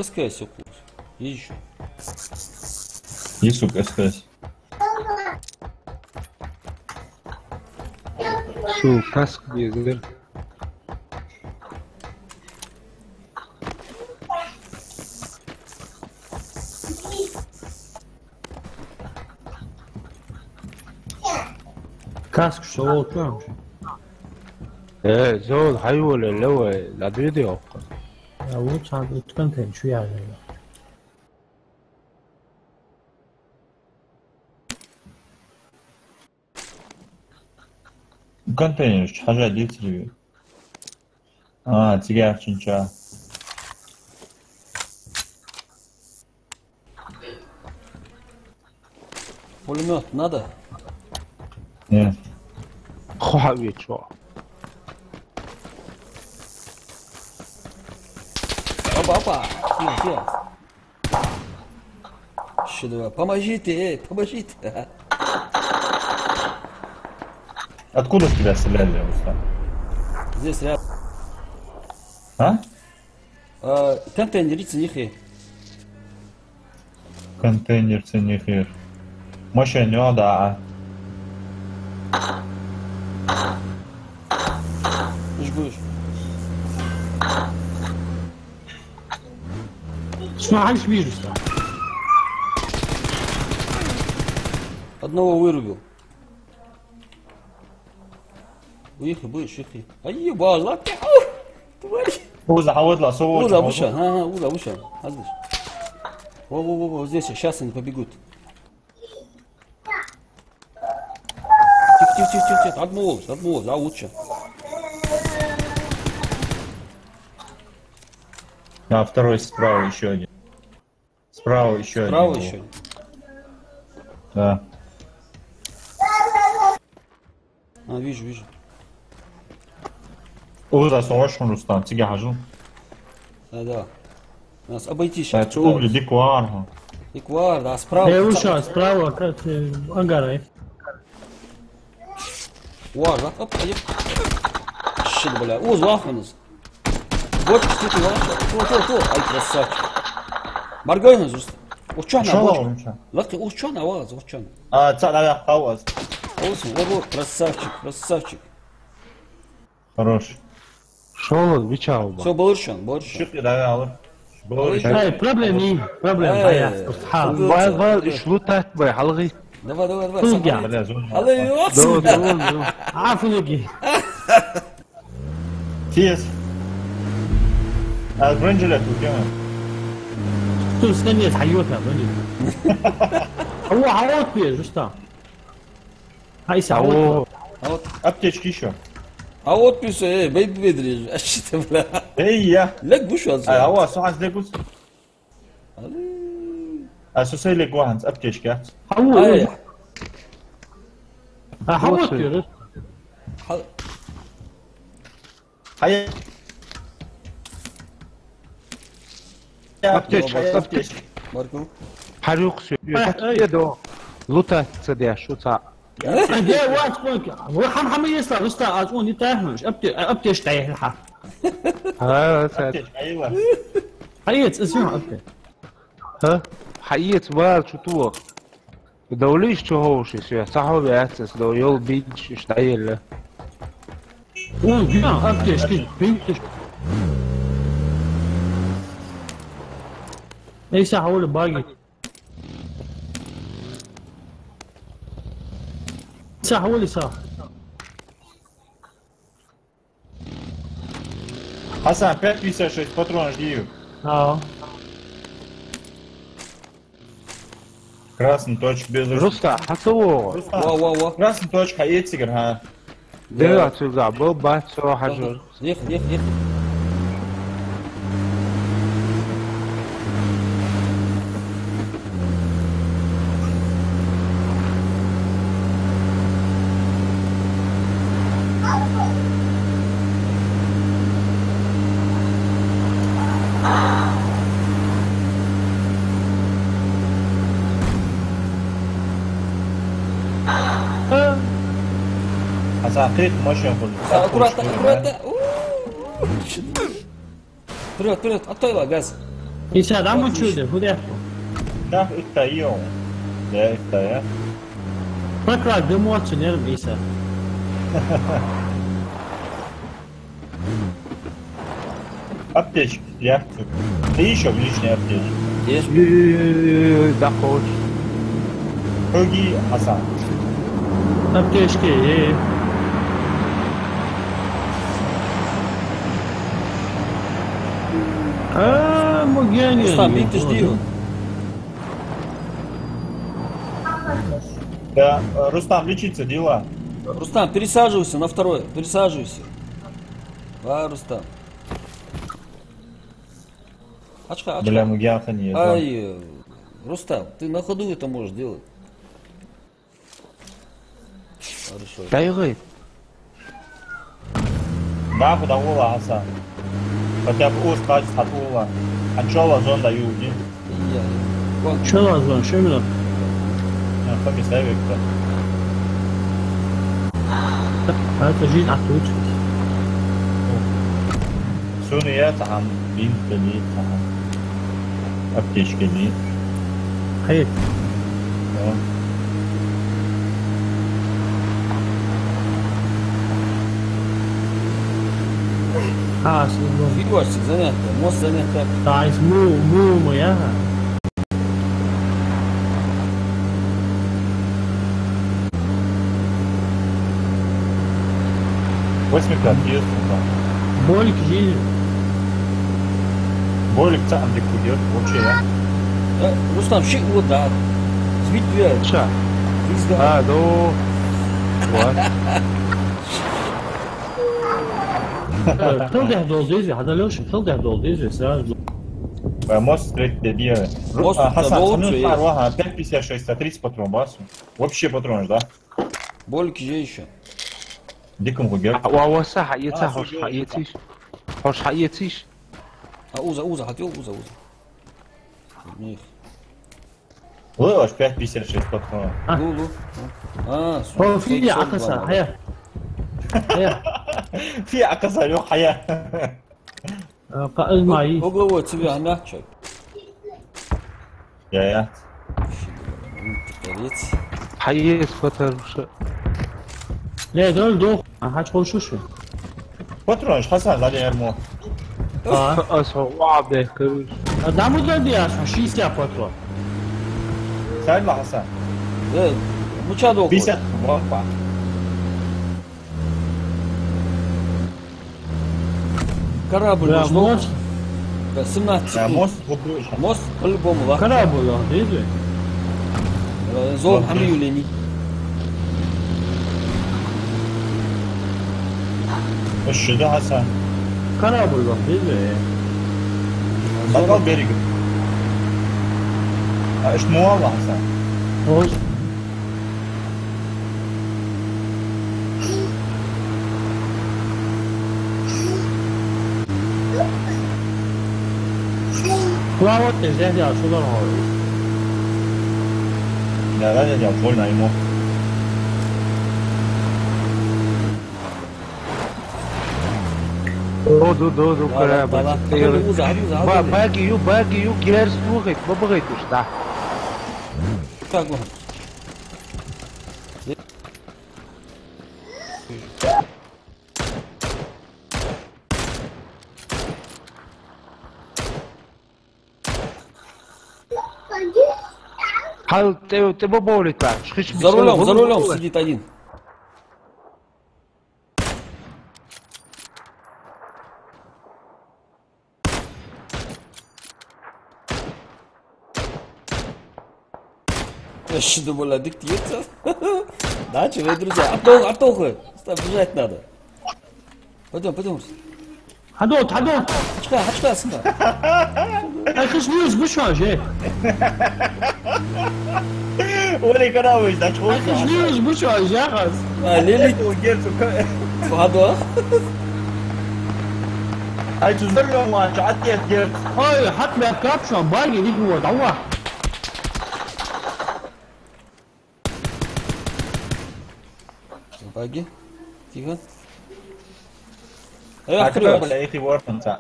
СКС кхувс. Йиш. Йисук СКС. Су каск безар. Каск шо волчу? Э, зол хьайволе левай, ладвиде окко. Я лучше надо уткан тен чу я. Контейнер чу хьажа дицар вай. А, цига яхачунча. Пулемёт надо? Нет. Хо хьавечо. Опа, опа. Сюда, сюда. Что, давай, поможите, эй, поможите. Откуда в тебя стреляли, Рустам? Здесь рядом. А? А, контейнер, цу юхе. Контейнер, цу юхе. Машина, да. Ишбуш. Что, а ишбуш? Одного вырубил. Уйхи, будешь, уйхи. Ай, ебала, ты, ау, тварь. Уза, а вот ла, со вот, Уза, вот. Вышел, ага, Уза, вышел. Азлиш. Во, во, во, во, здесь, сейчас они побегут. Тихо, тихо, тихо, тихо, тихо. Одного, одного, за лучше. А второй справа ещё один. Справа ещё один. Справа ещё один. Да. А, вижу, вижу. Уза, со вашу, Рустам, цига хьажал. Да, да. Нас обойти щас пытаются. Угли, диквар, ха. Диквар, да, справа. Э, уша, справа, как, э, ангар, э. Ва, жат, оп, ай. Шит, бля, уз вахунус. Вот, что ты, ва? Ту, ту, ту. Ай, красавчик. Маргой хунус. Учёный, Шо обочка. Лаки, учёный, аваз, учёный. А, ца, да, аваз. Олсун, вот, вот, красавчик, красавчик. Хорош. Шолла, вича ва ба. Всё, болар шоана, болар шоана. Шукъи дагӀа алар. Болар шоана. Ай, проблем не, проблем, ай, ай, ай, ай. Ва, ва, иш лутать бай, хьалгӀи. Давай, давай, давай, Тулга. Сам, бля, зон. Алло, давай, давай, давай. Афуги. Тиес. А, бронежилет у тебя? Тут с конец, хайот на бронежилет. А вот, а вот ты, что? Ай, са, а вот. А вот. Аптечки ещё. А вот писа, э, бей бедри, а что ты, бля? Эй, я. Лег гуш ван. А, а вот, со хьанз лег гуш. Али. А со сай лег ван, аптечки, а? А вот. Ай. А, а вот ты. Ха- Хьай. Аптечка, аптечка. Марку. Хьарюкх су. Ай, ай. Е до. Лутать ца деш, шу ца. Де, вац, вац. Ва хьам-хьам ес ла, виста, аз он дитахьнаш. Апте-, аптечка дӀаяхьа. Ха, ца. Аптечка, айва. Хьаец, аз юн апте. Ха? Хьаец, вар, чу ту. Довлиш чу ховши, всё, ца хьо ваьцас, дов йол бинчиш дӀаелла. О, гина, аптечки, бинчиш. Эй, са хьаволи баги. Са хьаволи са. Хасан, пять пятьдесят шесть патрон жди. А. Красный точка без руш-. Руста, хьасаво. Руста. Ва, ва, ва. Красный точка, хьаэцигар, ха. Да, да. Отсюда был бац, всё, хьажар. Дих, дих, дих. Хьасан, кхы машина хул. Аккуратно, аккуратно. У-у-у. Вперёд, вперёд, оттойла газ. Иса, дӀа ма чуде, фу дехку? Да, итта йо. Да, итта я. Покрай дымоца нерм, Иса. Аптечка, я. Ты ещё в личной аптечке. Есть. Ой-ой-ой, да хоч. Хоги, Хасан. Аптечки, э. А, мугени. Рустам, битиш дила. Да, э, Рустам, лечиться дела. Рустам, пересаживайся на второе, пересаживайся. А, Рустам. Ачха, ачха. Бля, мугени. Ай, э, Рустам, ты на ходу это можешь делать. Хорошо. ДӀайгӀий. Да, куда ула, Хасан? Хотя бы уж качество от ула. Анчола зон даю, не? Я. Вон. Чола зон, шо именно? А, помистай век-то. А это жизнь, а тут? Сона я тахан, бинт да ний тахан. Аптечка ний. Хьайт. О. Хьа, с-, ну. Фиг варси занятие, мост занятие. Да, из му-, му-, му-, я. Восемьдесят пять, там. Болик жил. Болик цаӀ ам дика хургья, вообще, я. Э, Рустам, шиъ вот, да. Сбить две. Ша. Пизда. А, да. Вот. Э, кхел дехьа дола деза, хьадалаш, кхел дехьа дола деза, сразу. Э, мост встретить де. Мост, а, Хасан, дола, ну, что есть? Пар ваха, пять пятьдесят шесть, а тридцать патрон басу. Вообще патронаш, да? Болик же ещё. Дикум хугер. А, ва, ва, са, хьаэца, а, хьош, всё, хьаэцаш. Хьош, хьаэцаш. А, уза, уза, хьател, уза, уза. Них. Лу, аш пять пятьдесят шесть патрон. А. Лу, лу. А, о, фи, фи, акаса, хьая. Хьая. Фи, акаса, ё, хьая. Э, кхы из ма йий. Угловой цеве хьамягӀча. Я, я. Перец. Хьаэца патармша. Ле, дол дох. А, хьач ховшуш. Патронаш, Хасан, сзади ярмо. А? А, со, ва, бе, короче. А, да, мудар диас, шестьдесят патрон. Садла, Хасан. Э, муча дох. Пятьдесят, вон па. Корабль, бля, может, мост? Да, семнадцать секунд. Да, мост, вот, слушай. Мост по-любому, ва. Корабль, да, видишь? Э, зол хьамаюлени. Ишта да, Хасан. Корабль, да, видишь? Батал берег. А, ишта муала, Хасан. Вот. Куда вот ты взять, я сюда могу. Да, да, да, да, больно ему. Ду, ду, ду, ду, да, корабль. Да, да. Уза, уза, уза. Ба-, баги ю, баги ю, герз тухай, ба-, баги туш, да. Так, ладно. Хьал, тӀе, тӀе ба бовлита, шхиш. За рулём, за рулём сидит один. Эш, думала, дик тиеца. Да, че, вы, друзья, оттох, оттох. Стоп, бежать надо. Пойдём, пойдём. Хьадола, хьадола. Хьачкха, хьачкха, сынха. Ай, хиш ньюс бу шо, же. Оли каравай, да, чё? Ай, хиш ньюс бу шо, же, хас. А, лели. О, герцу, ка- Хьадола. Ай, цу зарлём ва, чё, отец, герц. Ой, хьат мя капшан, баги, дик вот, ава. Баги. Тихо. Э, а открывай. Бля, их и ворфанца.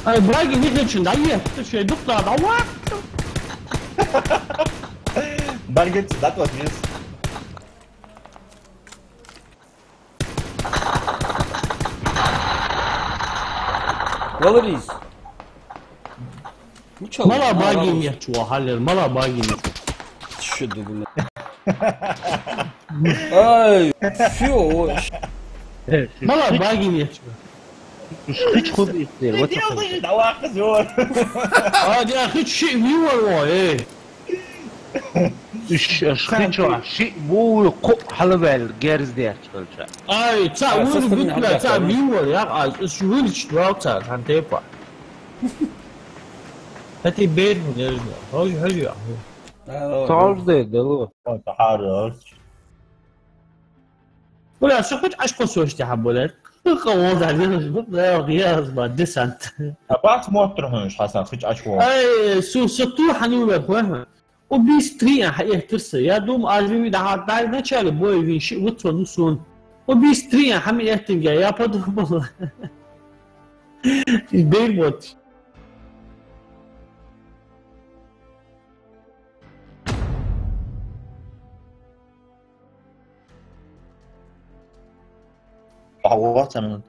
Ай, баги нихачун дӀаехта, шоай дукха дӀаваккха. Баргица дӀатӀаватта веза. Валарис. Мича мала ва? Баги мала ва? Мича ва хьаллера, мала баги мича ва. Шо дугуна. Ай, фу, ой. Мала баги мича ва. Уж хич худ истер, вот что. А, да, хич ши вивар ва, эй. Уж, уж хич ва, ши ву кху хьалаваьлла герз дерч хилча. Ай, ца а, вури сестра бутла, ца а вивар, я, а, уж вилч вал ца, хан тепа. Хати бер, не знаю. Хожи, хожи, я. Тож де, дело. Ой, тахар, ой. Бля, шо хич ашкъо сош тяха, бля. Хы, хы, ол да, не, бля, я, я, ба, десант. А пас мотор хунш, Хасан, хич ашкъо. Ай, су, су ту ханувер, хо, хо. Убийство три а хьаэттар са. Я думаю, аз вин даха дай вначале боя вин ши вот сон, ну, сон. Убийство три а хьама эттинга, я подумал. Бей вот. Ах, вот она.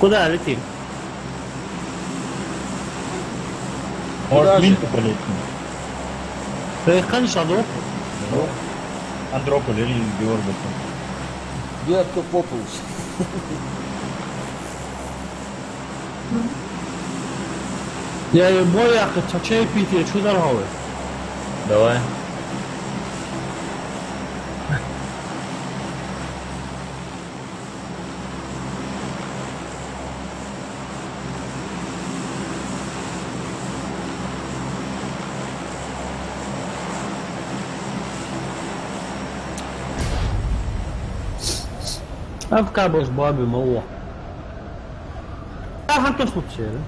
Куда летим? Может, даже Минск полетим? Ты их, конечно, да? Ну, Андрополь или Георгиевск. Где кто попался? Я и мой яхать, а чай пить, я чё дорогой? Давай. Афка баш баби мало. А хантос лучше, да?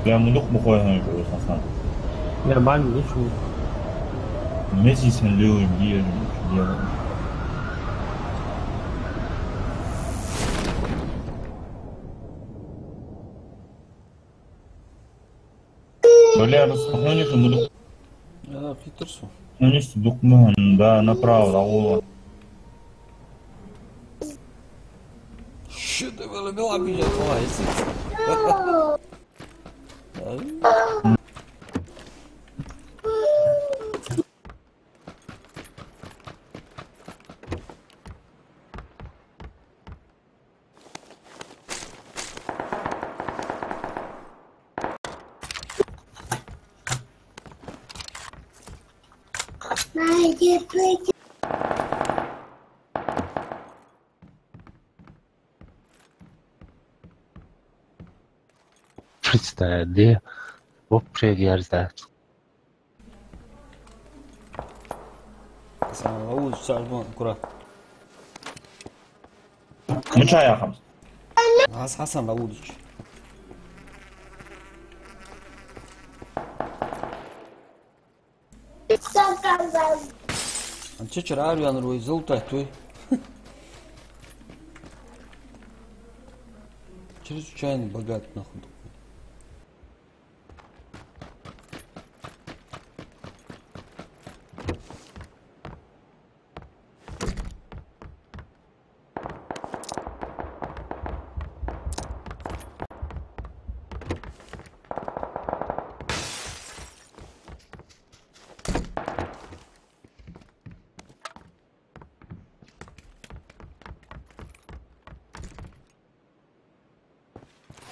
Я мудух бухой ханг, Хасан. Я бан мудух. Месси сен лео бир, бир. Бля, расхлопнённый же буду. А, хитр со. Ну, не с-, букман, да, направо, да, Вова. Что ты, было, было, меня хватит. Представь, да? Вообще ерзац. Хьасан, ловушка цар бон кура. Мича яхам? Аз Хьасан ловушка. Ан чачар ара венар вай золтай туй. Чрезвычайно богат нахуй.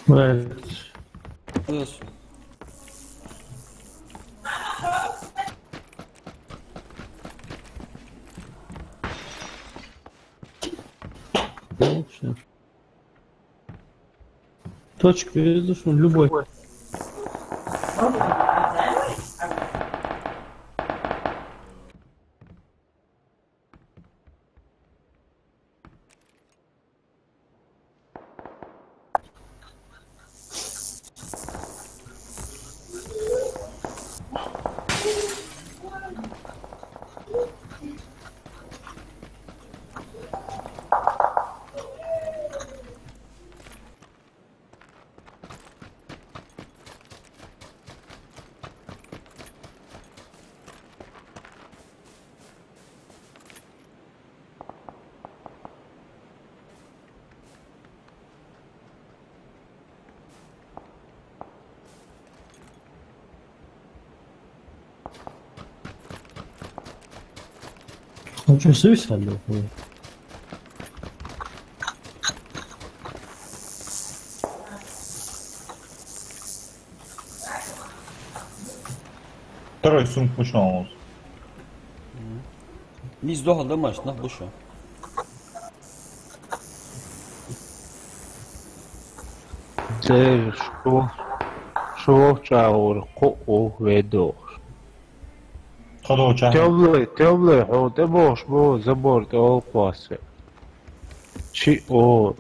Right. Yes. Ну, всё. Точка, видишь, он любой. Хьо чу сивсхьа лохуй? Второй сумка пошёл. Миз дохал да маш, нах буша. Цер шу, шу чагӀур кхоъ ведох. Тхо долча. Тёблый, тёблый, хьо тӀе бохаш бу, забор тӀе оал кхоассар. Шиъ о.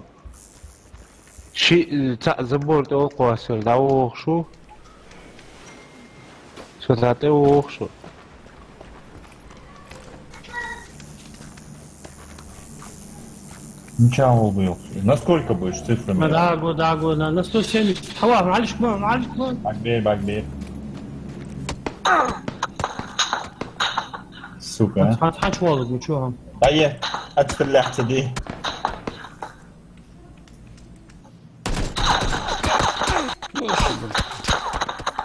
Шиъ цхьаъ забор тӀе оал кхоассар, дӀавохаш шу. Со цхьа тӀе вохаш шу. Ничего, Вовк. На сколько будешь цифрами? Да, го, да, го, на, на сто семьдесят. Хьава, معلش, ма, معلش, ма. Бакъбе, бакъбе. Сука. Хьа-, хьа-, хьачувоаларгва, чу хьо? Ай, отстрелять иди.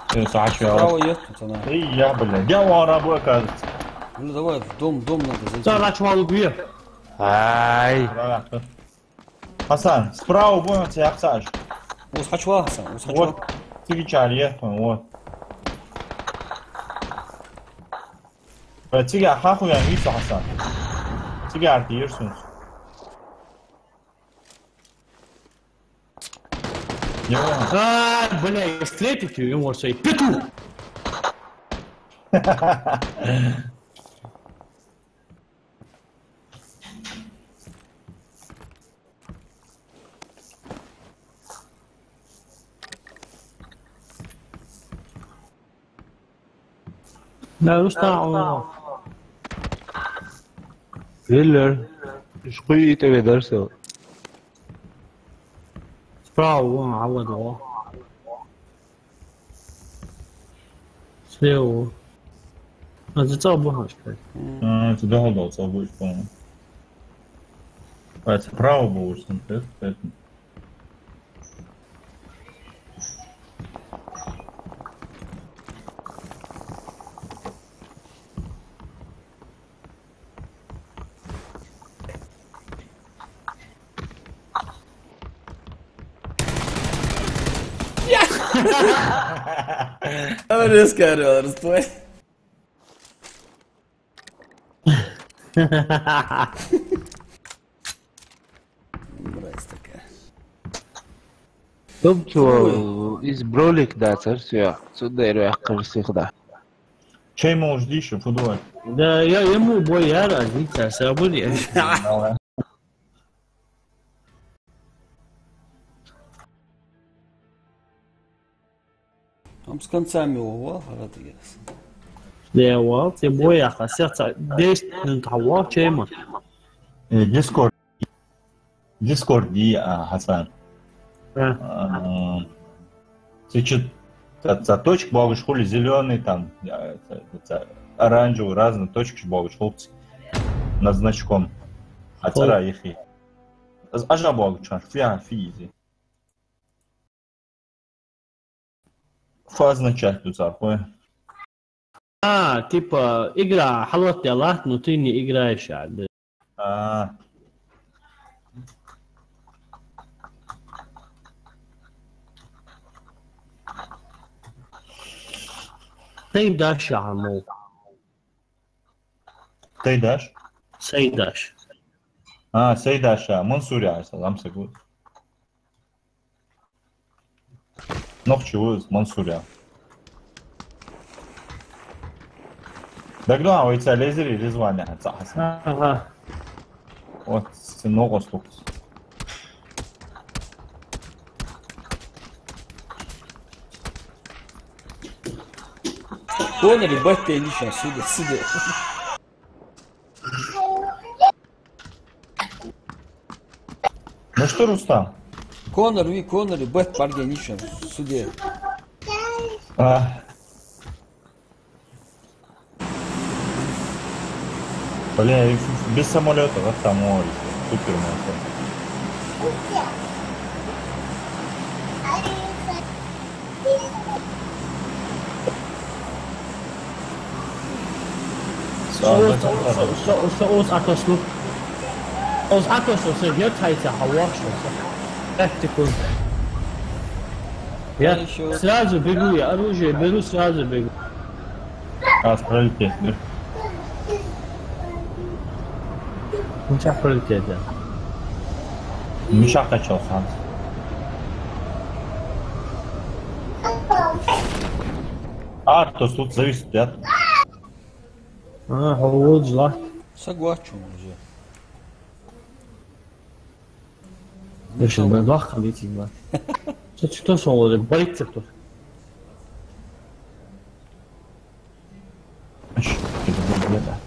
Всё, саша, Право есть, пацана. Эй, я, бля. Я вон рабу, оказывается. Ну давай, в дом, дом надо зайти. Цар хьачувоаларгва. Ай. Хьасан, справа вон цхьа яхцаш. Ус хьачувоал, Хьасан, ус хьачувоал. Вот, цигичар ехтун, вот. Бля, цига хахуян вису, Хьасан. Цига арти ерсунс. Ё. А, бля, я встретить её, может, и пету. Да, Рустам, о. Виллер. Ишкъуй итӀа ведар сел. Справа вон, а вот, о. Слева. А, за цӀа бу хьашка. А, цу дохал дол цӀа бу, по-моему. А, цу право бу, уж там, поэтому. Ана резко арвелар, стой. Нравится такая. Тумцо из бролик дацар соьга, цудера ваьккхар сиха да. Чай можешь диши, фу думаешь? Да, я ему бой яра, дика, сабури. Давай. Там с концами его, а, радиес. Да, вот, тем более, а сейчас десять минут, а вот чем. Э, Discord. Discord, и, а, Хасан. А. А, сейчас та, та точка богаш хули зелёный, там, а, та, та, та оранжевый, разные точки богаш хулц над значком. Хацара ихи. Аз ажа богаш, фиа, физи. Фазна чат ду цархой. А, типа, игра хьалотдеш латт, но ты не играешь, а, да. А. Тайм даш, а, мол. Тайдаш? Сайдаш. А, Сайдаш, а, Мансур, а, салам сагу. Нохчи вуз, Мансур я. Дагна, вай ца лезери, Ризван я, ца Хасан. Ага. Вот, син ногос лукс. Коннор, ебать, ты ничего, сюда, сюда. Ну что, Рустам? Коннор, ви, Коннор, ебать, паргеничен, суде. А. Бля, и без самолёта, вот там море, супер море. Со, со, со, со, со, со, Атос лук. Со, Атос, со, со, я тайца, хаваш, со. Пять секунд. Я сразу бегу, я оружие беру, сразу бегу. А, пролететь, да? Ну, щас пролететь, да. Миша качал ханс. А, то тут зависит, да? А, вот зла. Согласен уже. Лишь бы лах летит, да. Что, что сон вроде боится кто? Аш, это не беда.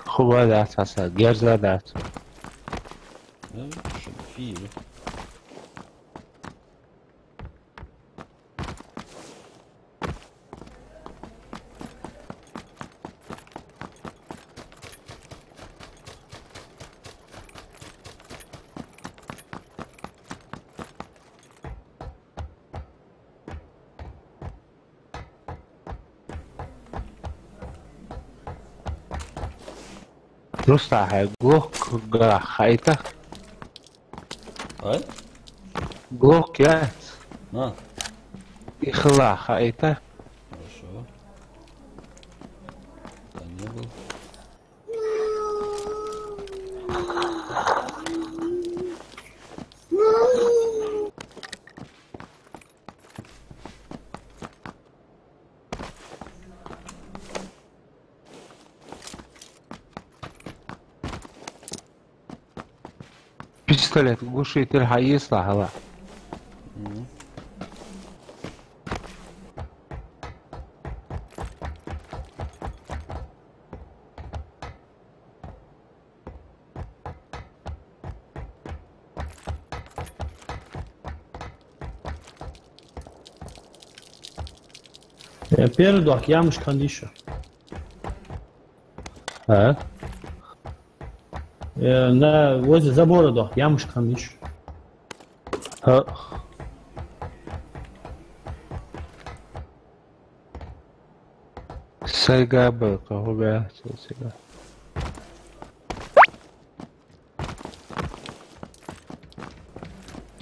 Хубаь дац хьа са, герза дац. Ну, шо фи. Рустам, хьай Глок хаита? Ай? Глок яц? На. Ихла хаита? Хорошо. Да не был. Пистолет, глушитель хьаэцалахь хьала. Мгм. Э, передок ямаш кандиша. А? Э, на, возле забора док ямаш кандиш. А. Сайга бе, кого бе, сайга.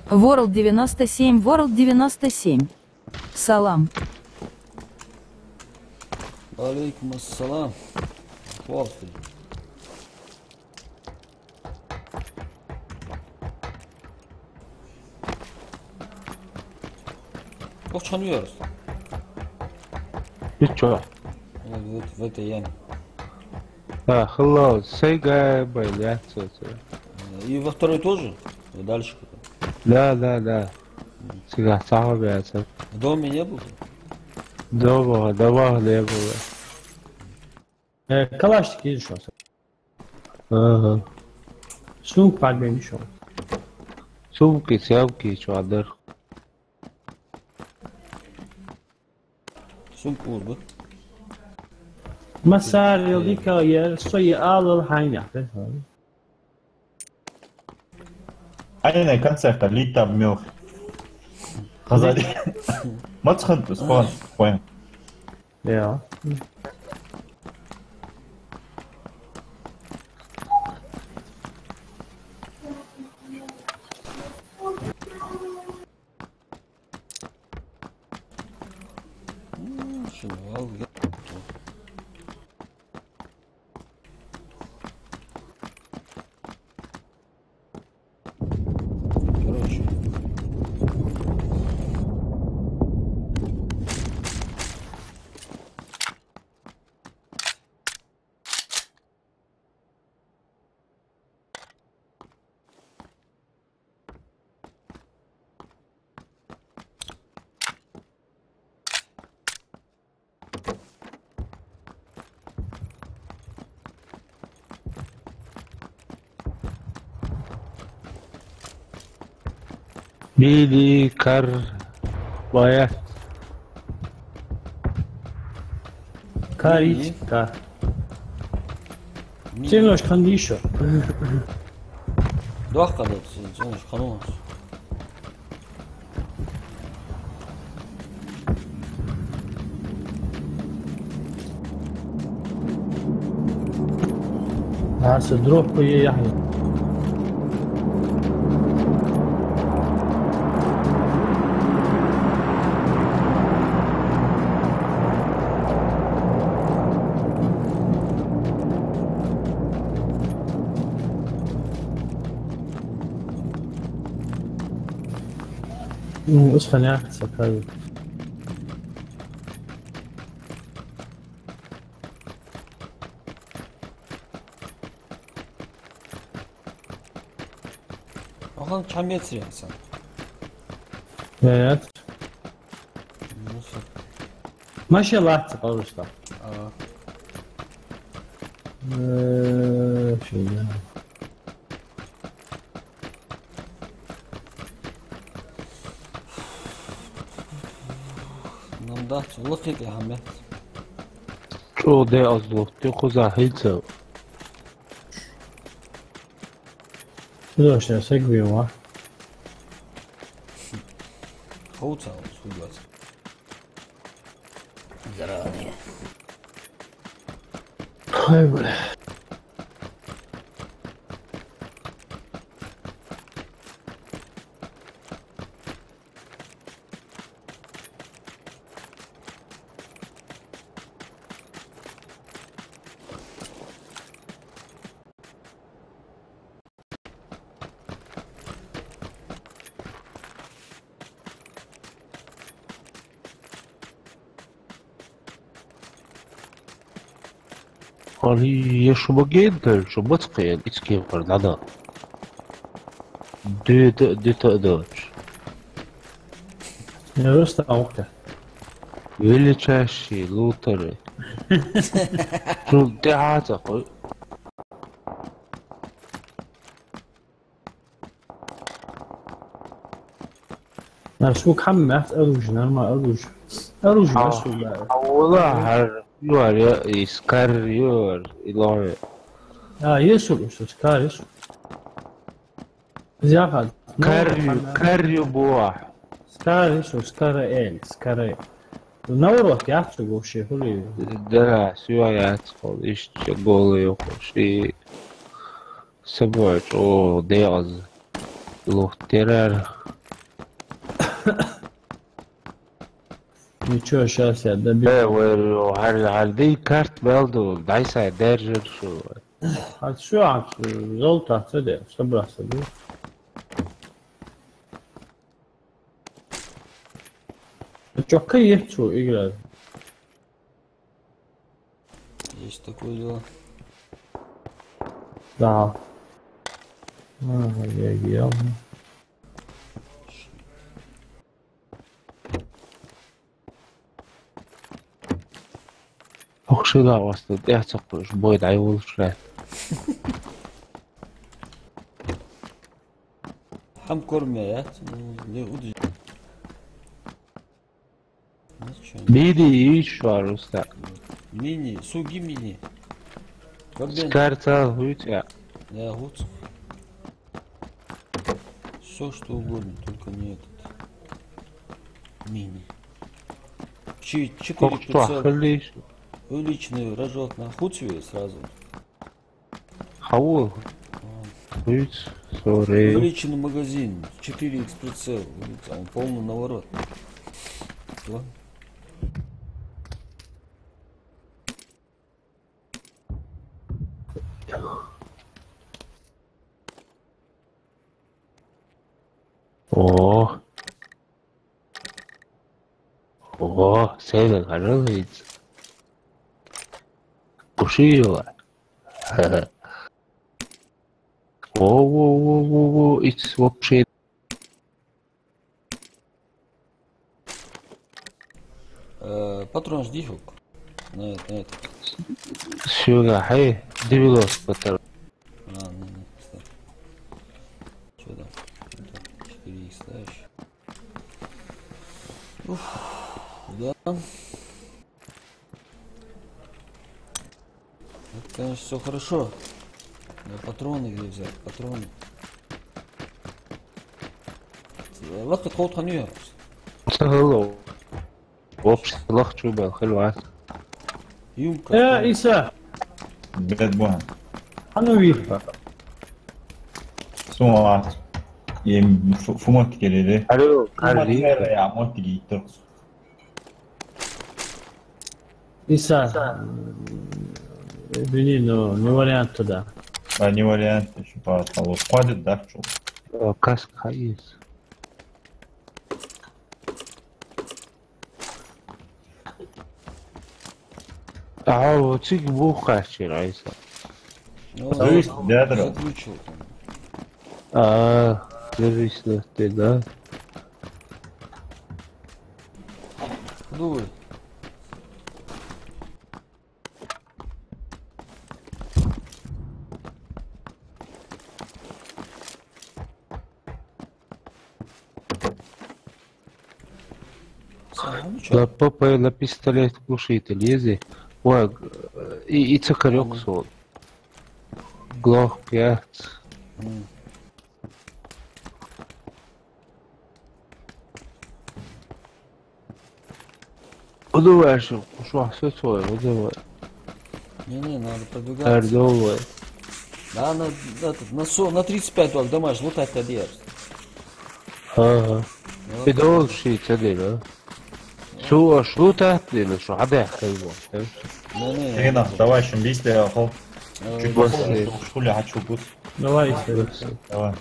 World девяносто семь, World девяносто семь. Салам. Алейкум ассалам. Хвалсти. Ох, чхан вирус. Ты чё? Вот, вот, вот я. А, hello, say goodbye, да, всё, всё. И во второй тоже? И дальше куда? Да, да, да. Всегда самое мясо. Дома не был? Дома, дома не было. Э, калашник есть ещё? Ага. Сумка подбей ещё. Сумки, сямки, чё, дар. Сумка уж бу. Массарел дика яр, со я алал хьайна. Айна концерта литаб мёх. Хазали. Мацхан тус, хон, хон. Я. М, шо, вал, я. Короче. Били кар бая. Каричка. Ценош хан дийшо. Дохка да, ценош хан у. Аса дроппа е яхьи. М, ус хьанехь сакал. Ахан чхьа мецри асан. Нет. Ну, всё. Машин латца, пожалуйста. А. Э, фигня. Нам дац, лакхе тӀехьа мет. ЧӀоагӀа декъаза лохтий, хоза хӀинца. Слушай, сегвима. Хоуца, схугац. Заранее. Ай, бля. Хьал е шу баген тел, шу бац кхел, ицкемар дӀадала. Дуьта, дуьта а доацаш. Я просто алка. Величайший лутер. Шу тӀехьа ца хой. Нах шуга хӀама маьхца оружие, норма оружие. Оружие, а, нах шуга. А, вала, хӀара, юар, я, и скар, юар, и лоре. А, ешур, ешур, скар, ешур. Зяхад. Скар, ну, ю, хӀама. Скар, ю, буа. Скар, ешур, скар, э, скар, э. Наоборот, яц шуга вообще, хули. Да, сюа яц, хол, иштта голый, хол, ши. Сабой чӀоагӀа декъаза лохтарар. Ничего, щас я добью. Э, вай, хьар, хьар дай карт мел ду, дай сай, держи, шо. Хьа шо, хьа шо, золото ца де, что бросать, да? А чё, какая есть, чё играть? Есть такое дело. Да. А, я, я. Ох, шила васта, тӀехьа ца кхуш, бой дӀайолаш хет. Хьам кормя, я? Ну, не удиш. Ну, чё? Мини иш варус так. Мини, суги мини. Корбен. Скарца хуйца. Я, хуц. Всё, что угодно, только не этот. Мини. Чи-, четыре пятьсот. Уличный рожок на хуцве сразу. Хаву. А. Хуц, сори. Увеличенный магазин, четыре икс прицел. Видите, он полный наворот. Что? О. О, севел, хорош. Пушила. Во, во, во, во, во, итс вообще. Э, патрон жди, хук. Нет, нет. Сюда, хай, девяносто патрон. А, не, не, кстати. Чё там? Четыре икс, да, ещё? Уф, да. Это, конечно, всё хорошо. Но патроны где взять? Патроны. Лакхе тховт ханю. Сахало. Вообще лахчу бал хилвас. Юмка. Э, Иса. Бед бан. Ханю вир. Сума. Ем фу-, фу мот геледе. Алло, фу мот Карли. Геледе, я мот гиттер. Иса, извини, но не вариант туда. А, не вариант, ещё пару слов. Хватит, да, чё? О, каска есть. А, вот цик бух кашчир, Айса. Ну, зависит, да, да. Заключил там. А, зависит от тебя, да? Думаю. Ага, ну чё? На П П, на пистолет глушитель ези. Ва, и, и цакарёк сол. Глок пять. М. Удовольствие, уж вас всё целое, удовольствие. Не, не, надо продвигаться. Торговое. Да, на, на, этот, на со-, на тридцать пять вал дамаш лутать тадер. Ага. Вот. И дольше цадер, а? Шо, шо лутать, блин, шо, а да, как бы, да? Не, не, не. Хрена, давай, шум бисте, ахо. Э, чуть попозже, что ли, хочу пусть. Давай, давай. Давай.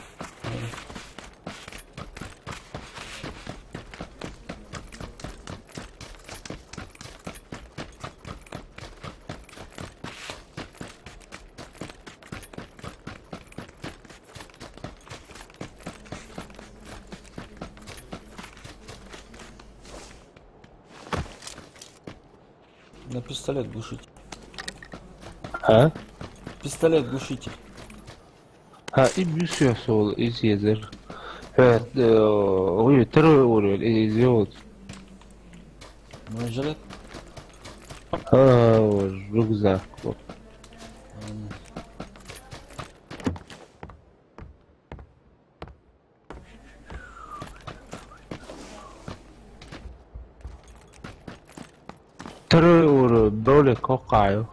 На пистолет глушитель. А? Пистолет глушитель. А, и бюсё сол из езер. Э, э, ой, второй уровень, и, из вот. Манжелет? А, вот, рюкзак, вот. М. Второй уровень, более кокаю.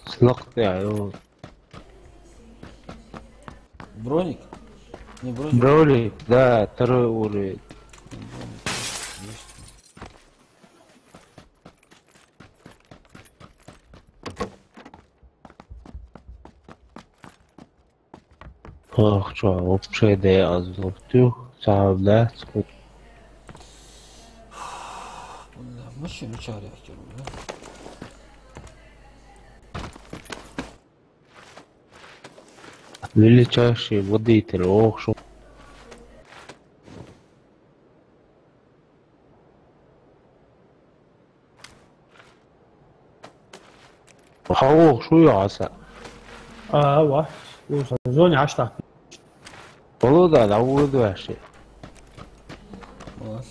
Слог я, вот. Броник? Не броник. Броник, да, второй уровень. Ах, чё, вообще да я аз лоптю, сам дац. Машина чаряхтер, бля. Величайший водитель, ох, шо. Хьо оху шу яхьаса? А, ва. Уса зоне хьашта. Волода, да, вуду аши. Ва.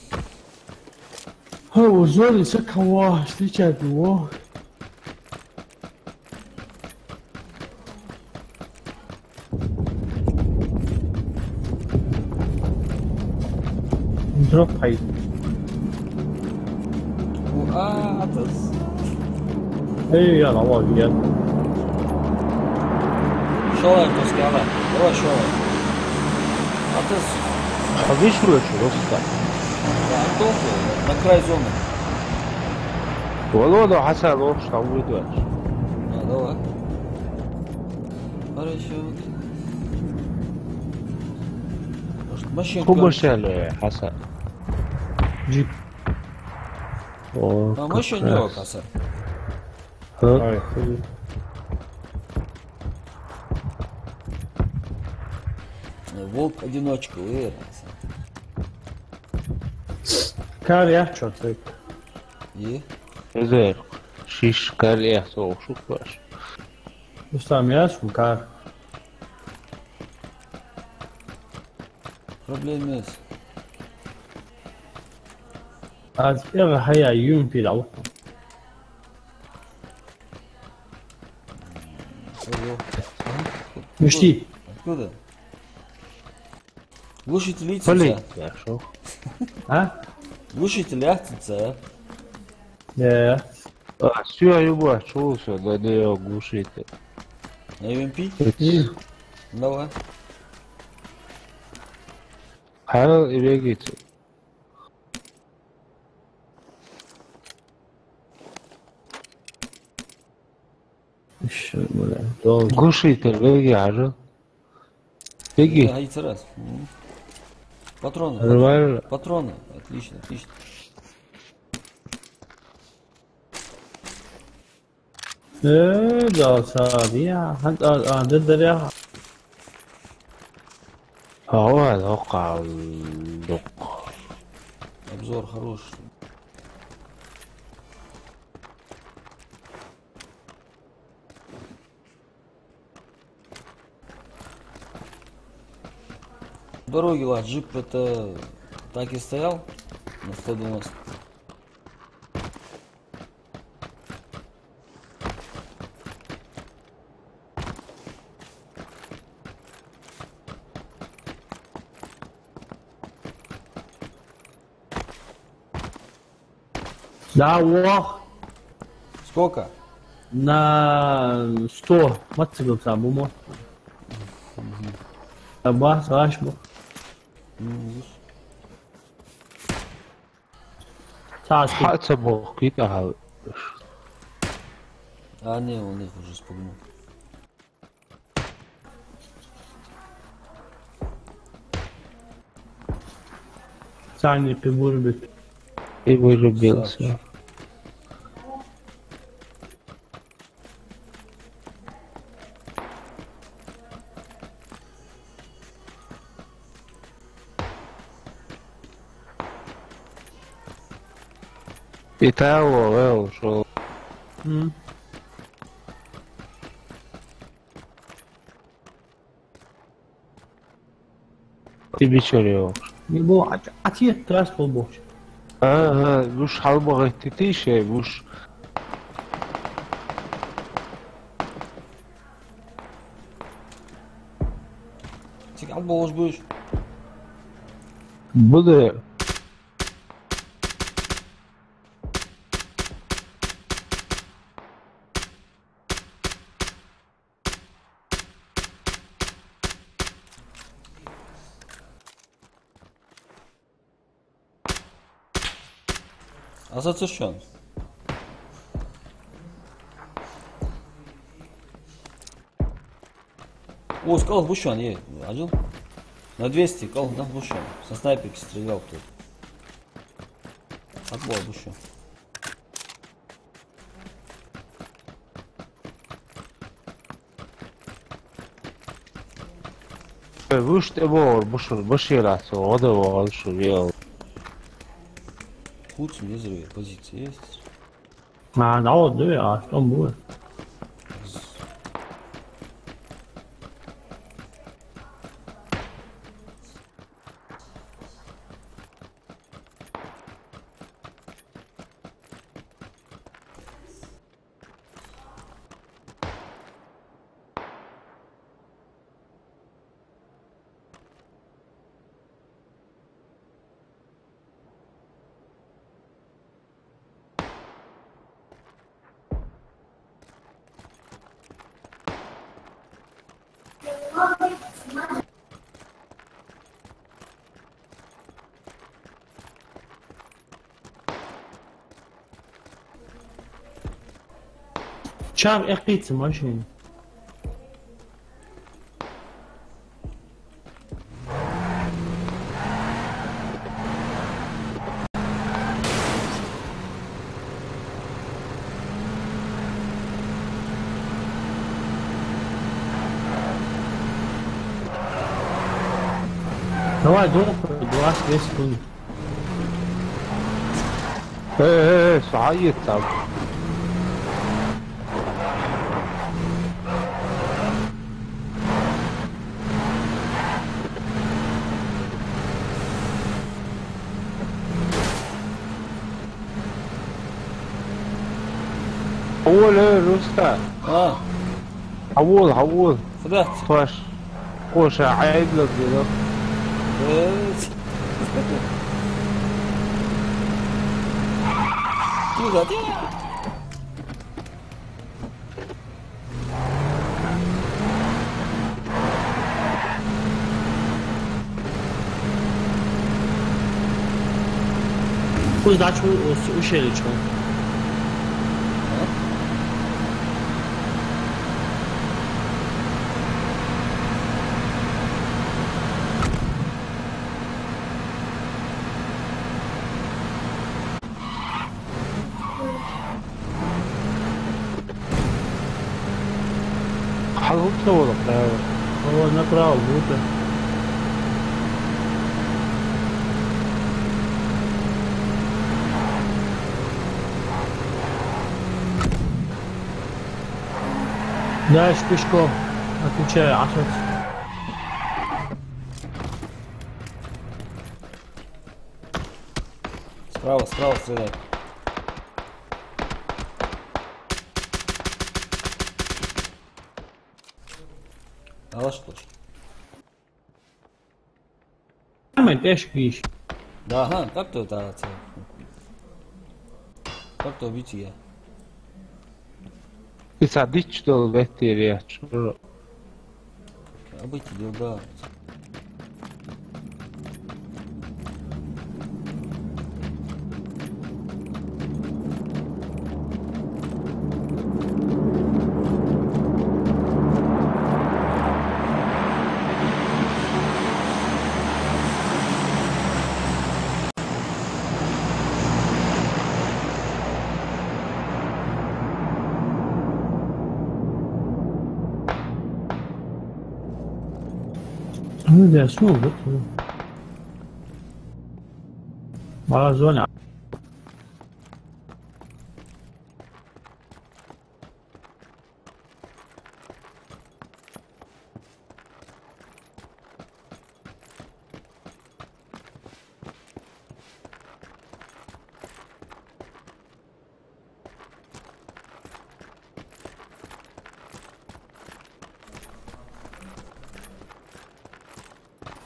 Хо, у зоне сакхава, сличать его. Дроп хьай. У, а, атас. Эй, я, давай, я. Шалай, Тоскала. Давай, шалай. Атас. А видишь, короче, просто. Да, только на край зоны. Волода, Хасан, лош, там выйдешь. А, давай. Хорошо. Может, машинку... Ху машина, Хасан? Джип. О, а, как машина раз. Хасан. А? Ай, ху. Волк-одиночка, уверен. Кар яхьа чё ты? И? Эзер. Шиш кар яхьа со шух баш. Рустам, яхьа шун кар. Проблема есть. Аз эгӀа хьая юм пил алху. Ого. Мишти. Откуда? Глушитель яц цунца? Полиция, шо? А? Глушитель яц цунца? Не. А, всё, я бачу, всё, да, да, я глушитель. На U M P? Эц. М. Давай. Хьал и бегите. Ещё, бля, долго. Глушитель, беги, хьажал. Беги. Да, яйца раз. Мгм. Патроны, нормально, патроны. Патроны. Отлично, отлично. Э, да, сади, я, хьан-, а, а, да, да, я. Хава, да, къалдукъ. Обзор хороший. В дороге ваш джип это так и стоял на сто девяносто? Да, вах. Сколько? На сто. Мотоцикл сам бу мо. Да, бах, саш бу. Мгм. Цас ки? Хьа ца боху, кхийтта хьал. А, не, он их уже спугнул. Царни приборбит. И вырубился. И того, э, ушёл. М. Ты бичарь его. Не было, а, а те трасс был бог. Ага, уж халбагай ты, ты ещё, уж. Цик алболуш буш. Буду. Аз ца шун. О, кӀалхара ба шоана, е, Аджил. На двести кӀалхара ба шоана. Со снайперки стрелял тут. Отбой ба шоана. Э, вуш тӀе бохар, буш, баширас, гӀада вал шу вел. Хуц, не зря, позиция есть. А, да, вот, да, а что будет? Чам эккхийца машина. Давай, долго, двадцать две секунды. Э, э, э, схьаэца. Хьавола, э, Руста. А. Хьавола, хьавола. Фу дац? Хош. Хош, Ӏайдла дила. Э. Фу дац? Кхуза дӀачу у-, у-, ушелича. Хьалхашка вала, право. О, направо, будто. Дальше пешком. Отвечаю, Асад. Справа, справа стреляй. Алаш лучше. Самый тяжкий. Да, ага, как то это, это, как то убить я? Из-за дичь дол ветер я, чё? Обычный билда. Ну, да, что, вот, ну. Мало звонят.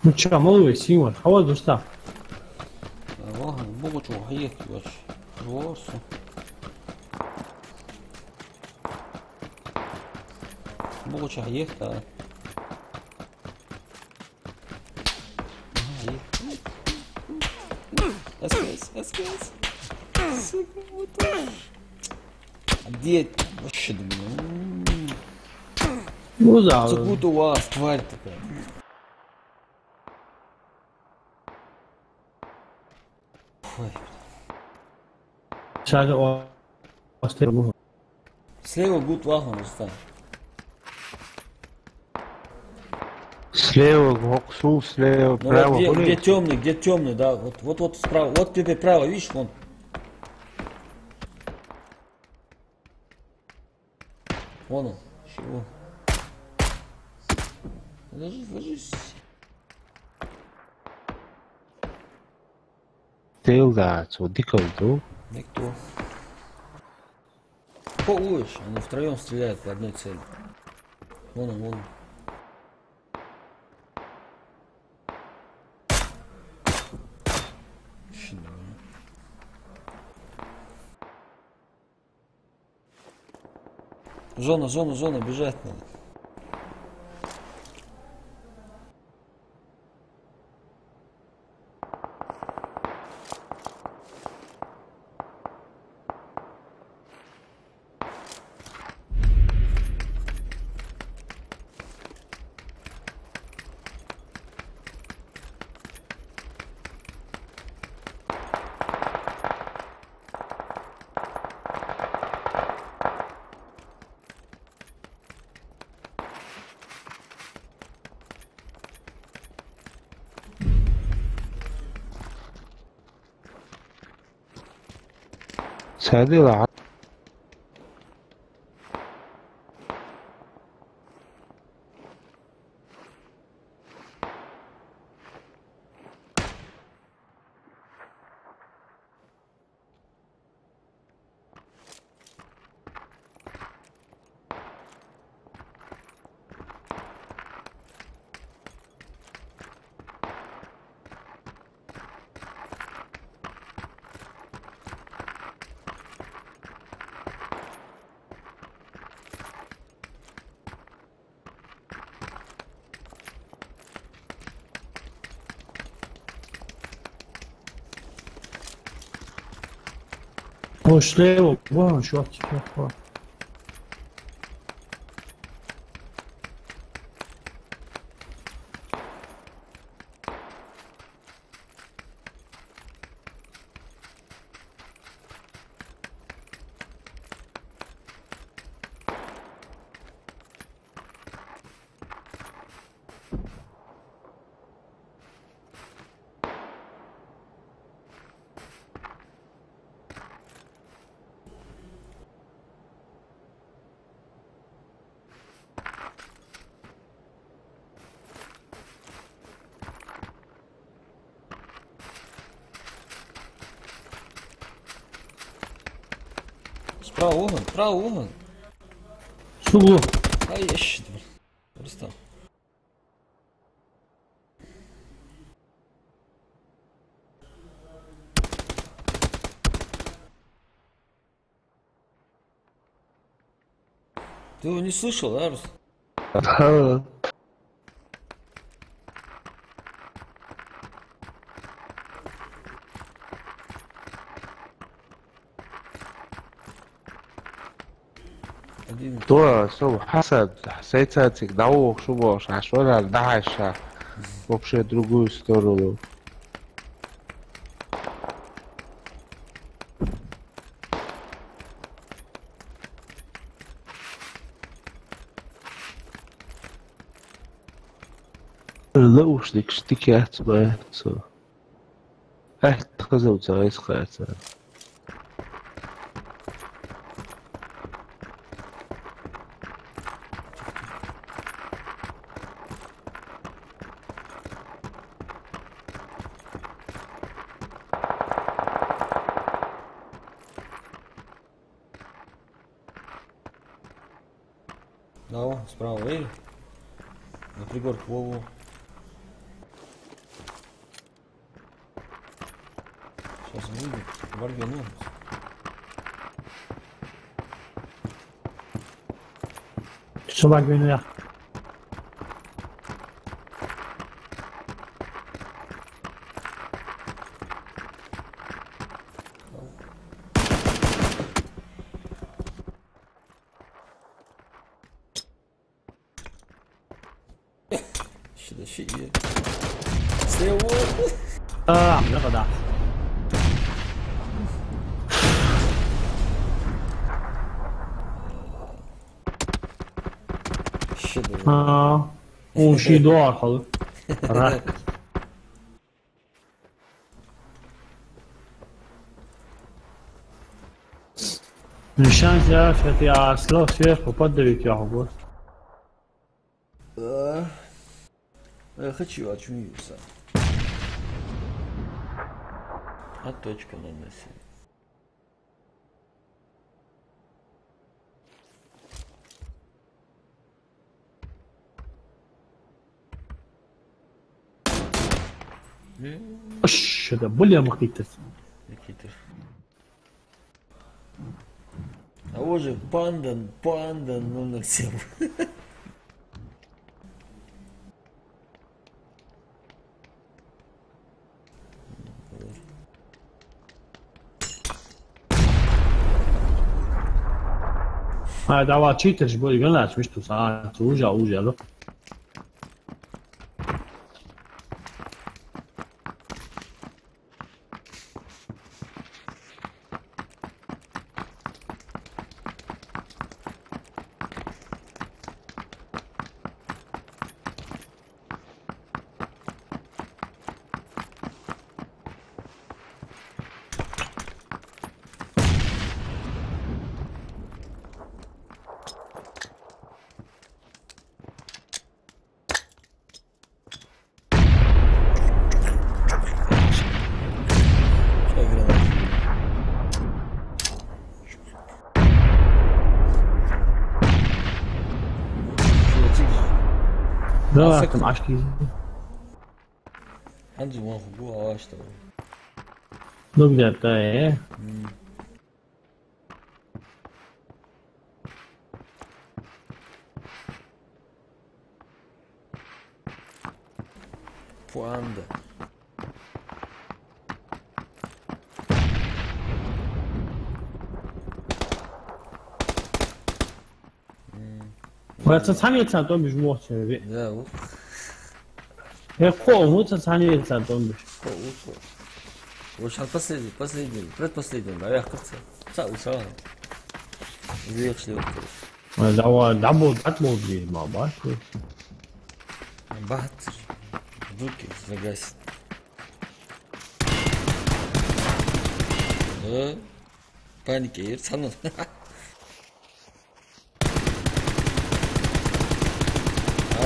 Ну чё, малый, Симон, хьавола дустах? Ва, бугӀа чу хьехаш вац. Ворса. БугӀа чу хьехаш, а? Ага, е. СКС, СКС. Сука, вот так. А где? Вообще, думаю. Ну да. Откуда у вас, тварь такая? Ой. Сейчас он остыл. Слева гуд вахна, Рустам. Слева, вокруг, слева, ну, право, вот где, где темный, где темный, да, вот, вот, вот справа, вот тебе право, видишь, вон. Вон он. Чего? Ложись, ложись. Стрел, да, цо дикал ду. Никто. По улице, они втроем стреляют по одной цели. Вон он, вон он. Зона, зона, зона, бежать надо. Садила. О, слева, вон, чё, чё, чё. Справа вон, справа вон. Суглу. Ай, ещё, блин. Просто. Ты его не слышал, да, Рус? Ага. Один. То, со хьасад, сайца цига дӀавоха шу бохуш, хьаш варар дӀахьаьша, вообще другую сторону. Наушникаш дика яц, ма со. Аьтта хазав ца гӀайсхаца. Налаьв, справа, видишь? На пригорке, во-во. Сейчас выйдет, оборвёт, ну. Собака вина. Да ши е. Стево. А, мне когда. Ши да. А, о, ши да архал. Ра. Нишан сейчас это я слов сверху поддавить я могу. А, я хочу, а чё не вижу? А точка на носе. Аш, да, бля, махитас. Никитор. А уже панда, панда, ну на всем. А, давай, читерш были, гонаш, миш ту са, уже, уже, да? Да, там ашки. Ханзу ван хубу авашта. Ну, где-то, э? Пуанда. Ва цхьан цхьанне цхьан тӀом беш мохча ве. Да, у. Э, кхо, ну, цхьан цхьанне цхьан тӀом беш. Кхо, у, кхо. Уж хьал последний, последний, предпоследний, да, я как-то. Ца, у, ца. Вехшли вот. Ва, да, ва, да, бо, да, бо, бе, ма, ба, ку. Бахтир. Руки загасит. Э? Паника, ер цхьанне.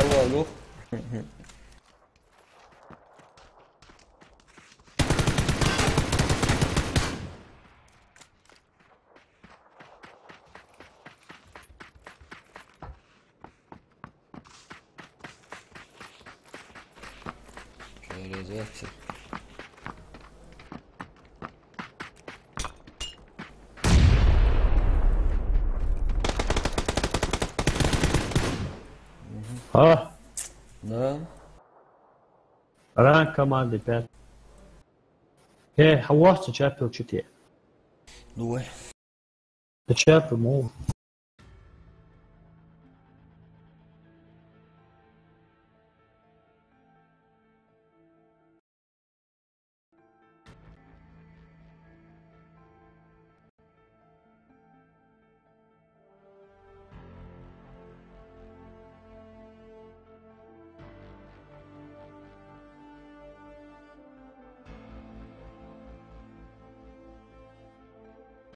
Алло, алло. Реализация. А? Да. Ранг команды пять. Э, хьавоагӀа чаппи чу те. Ну, вай. Чаппи мо.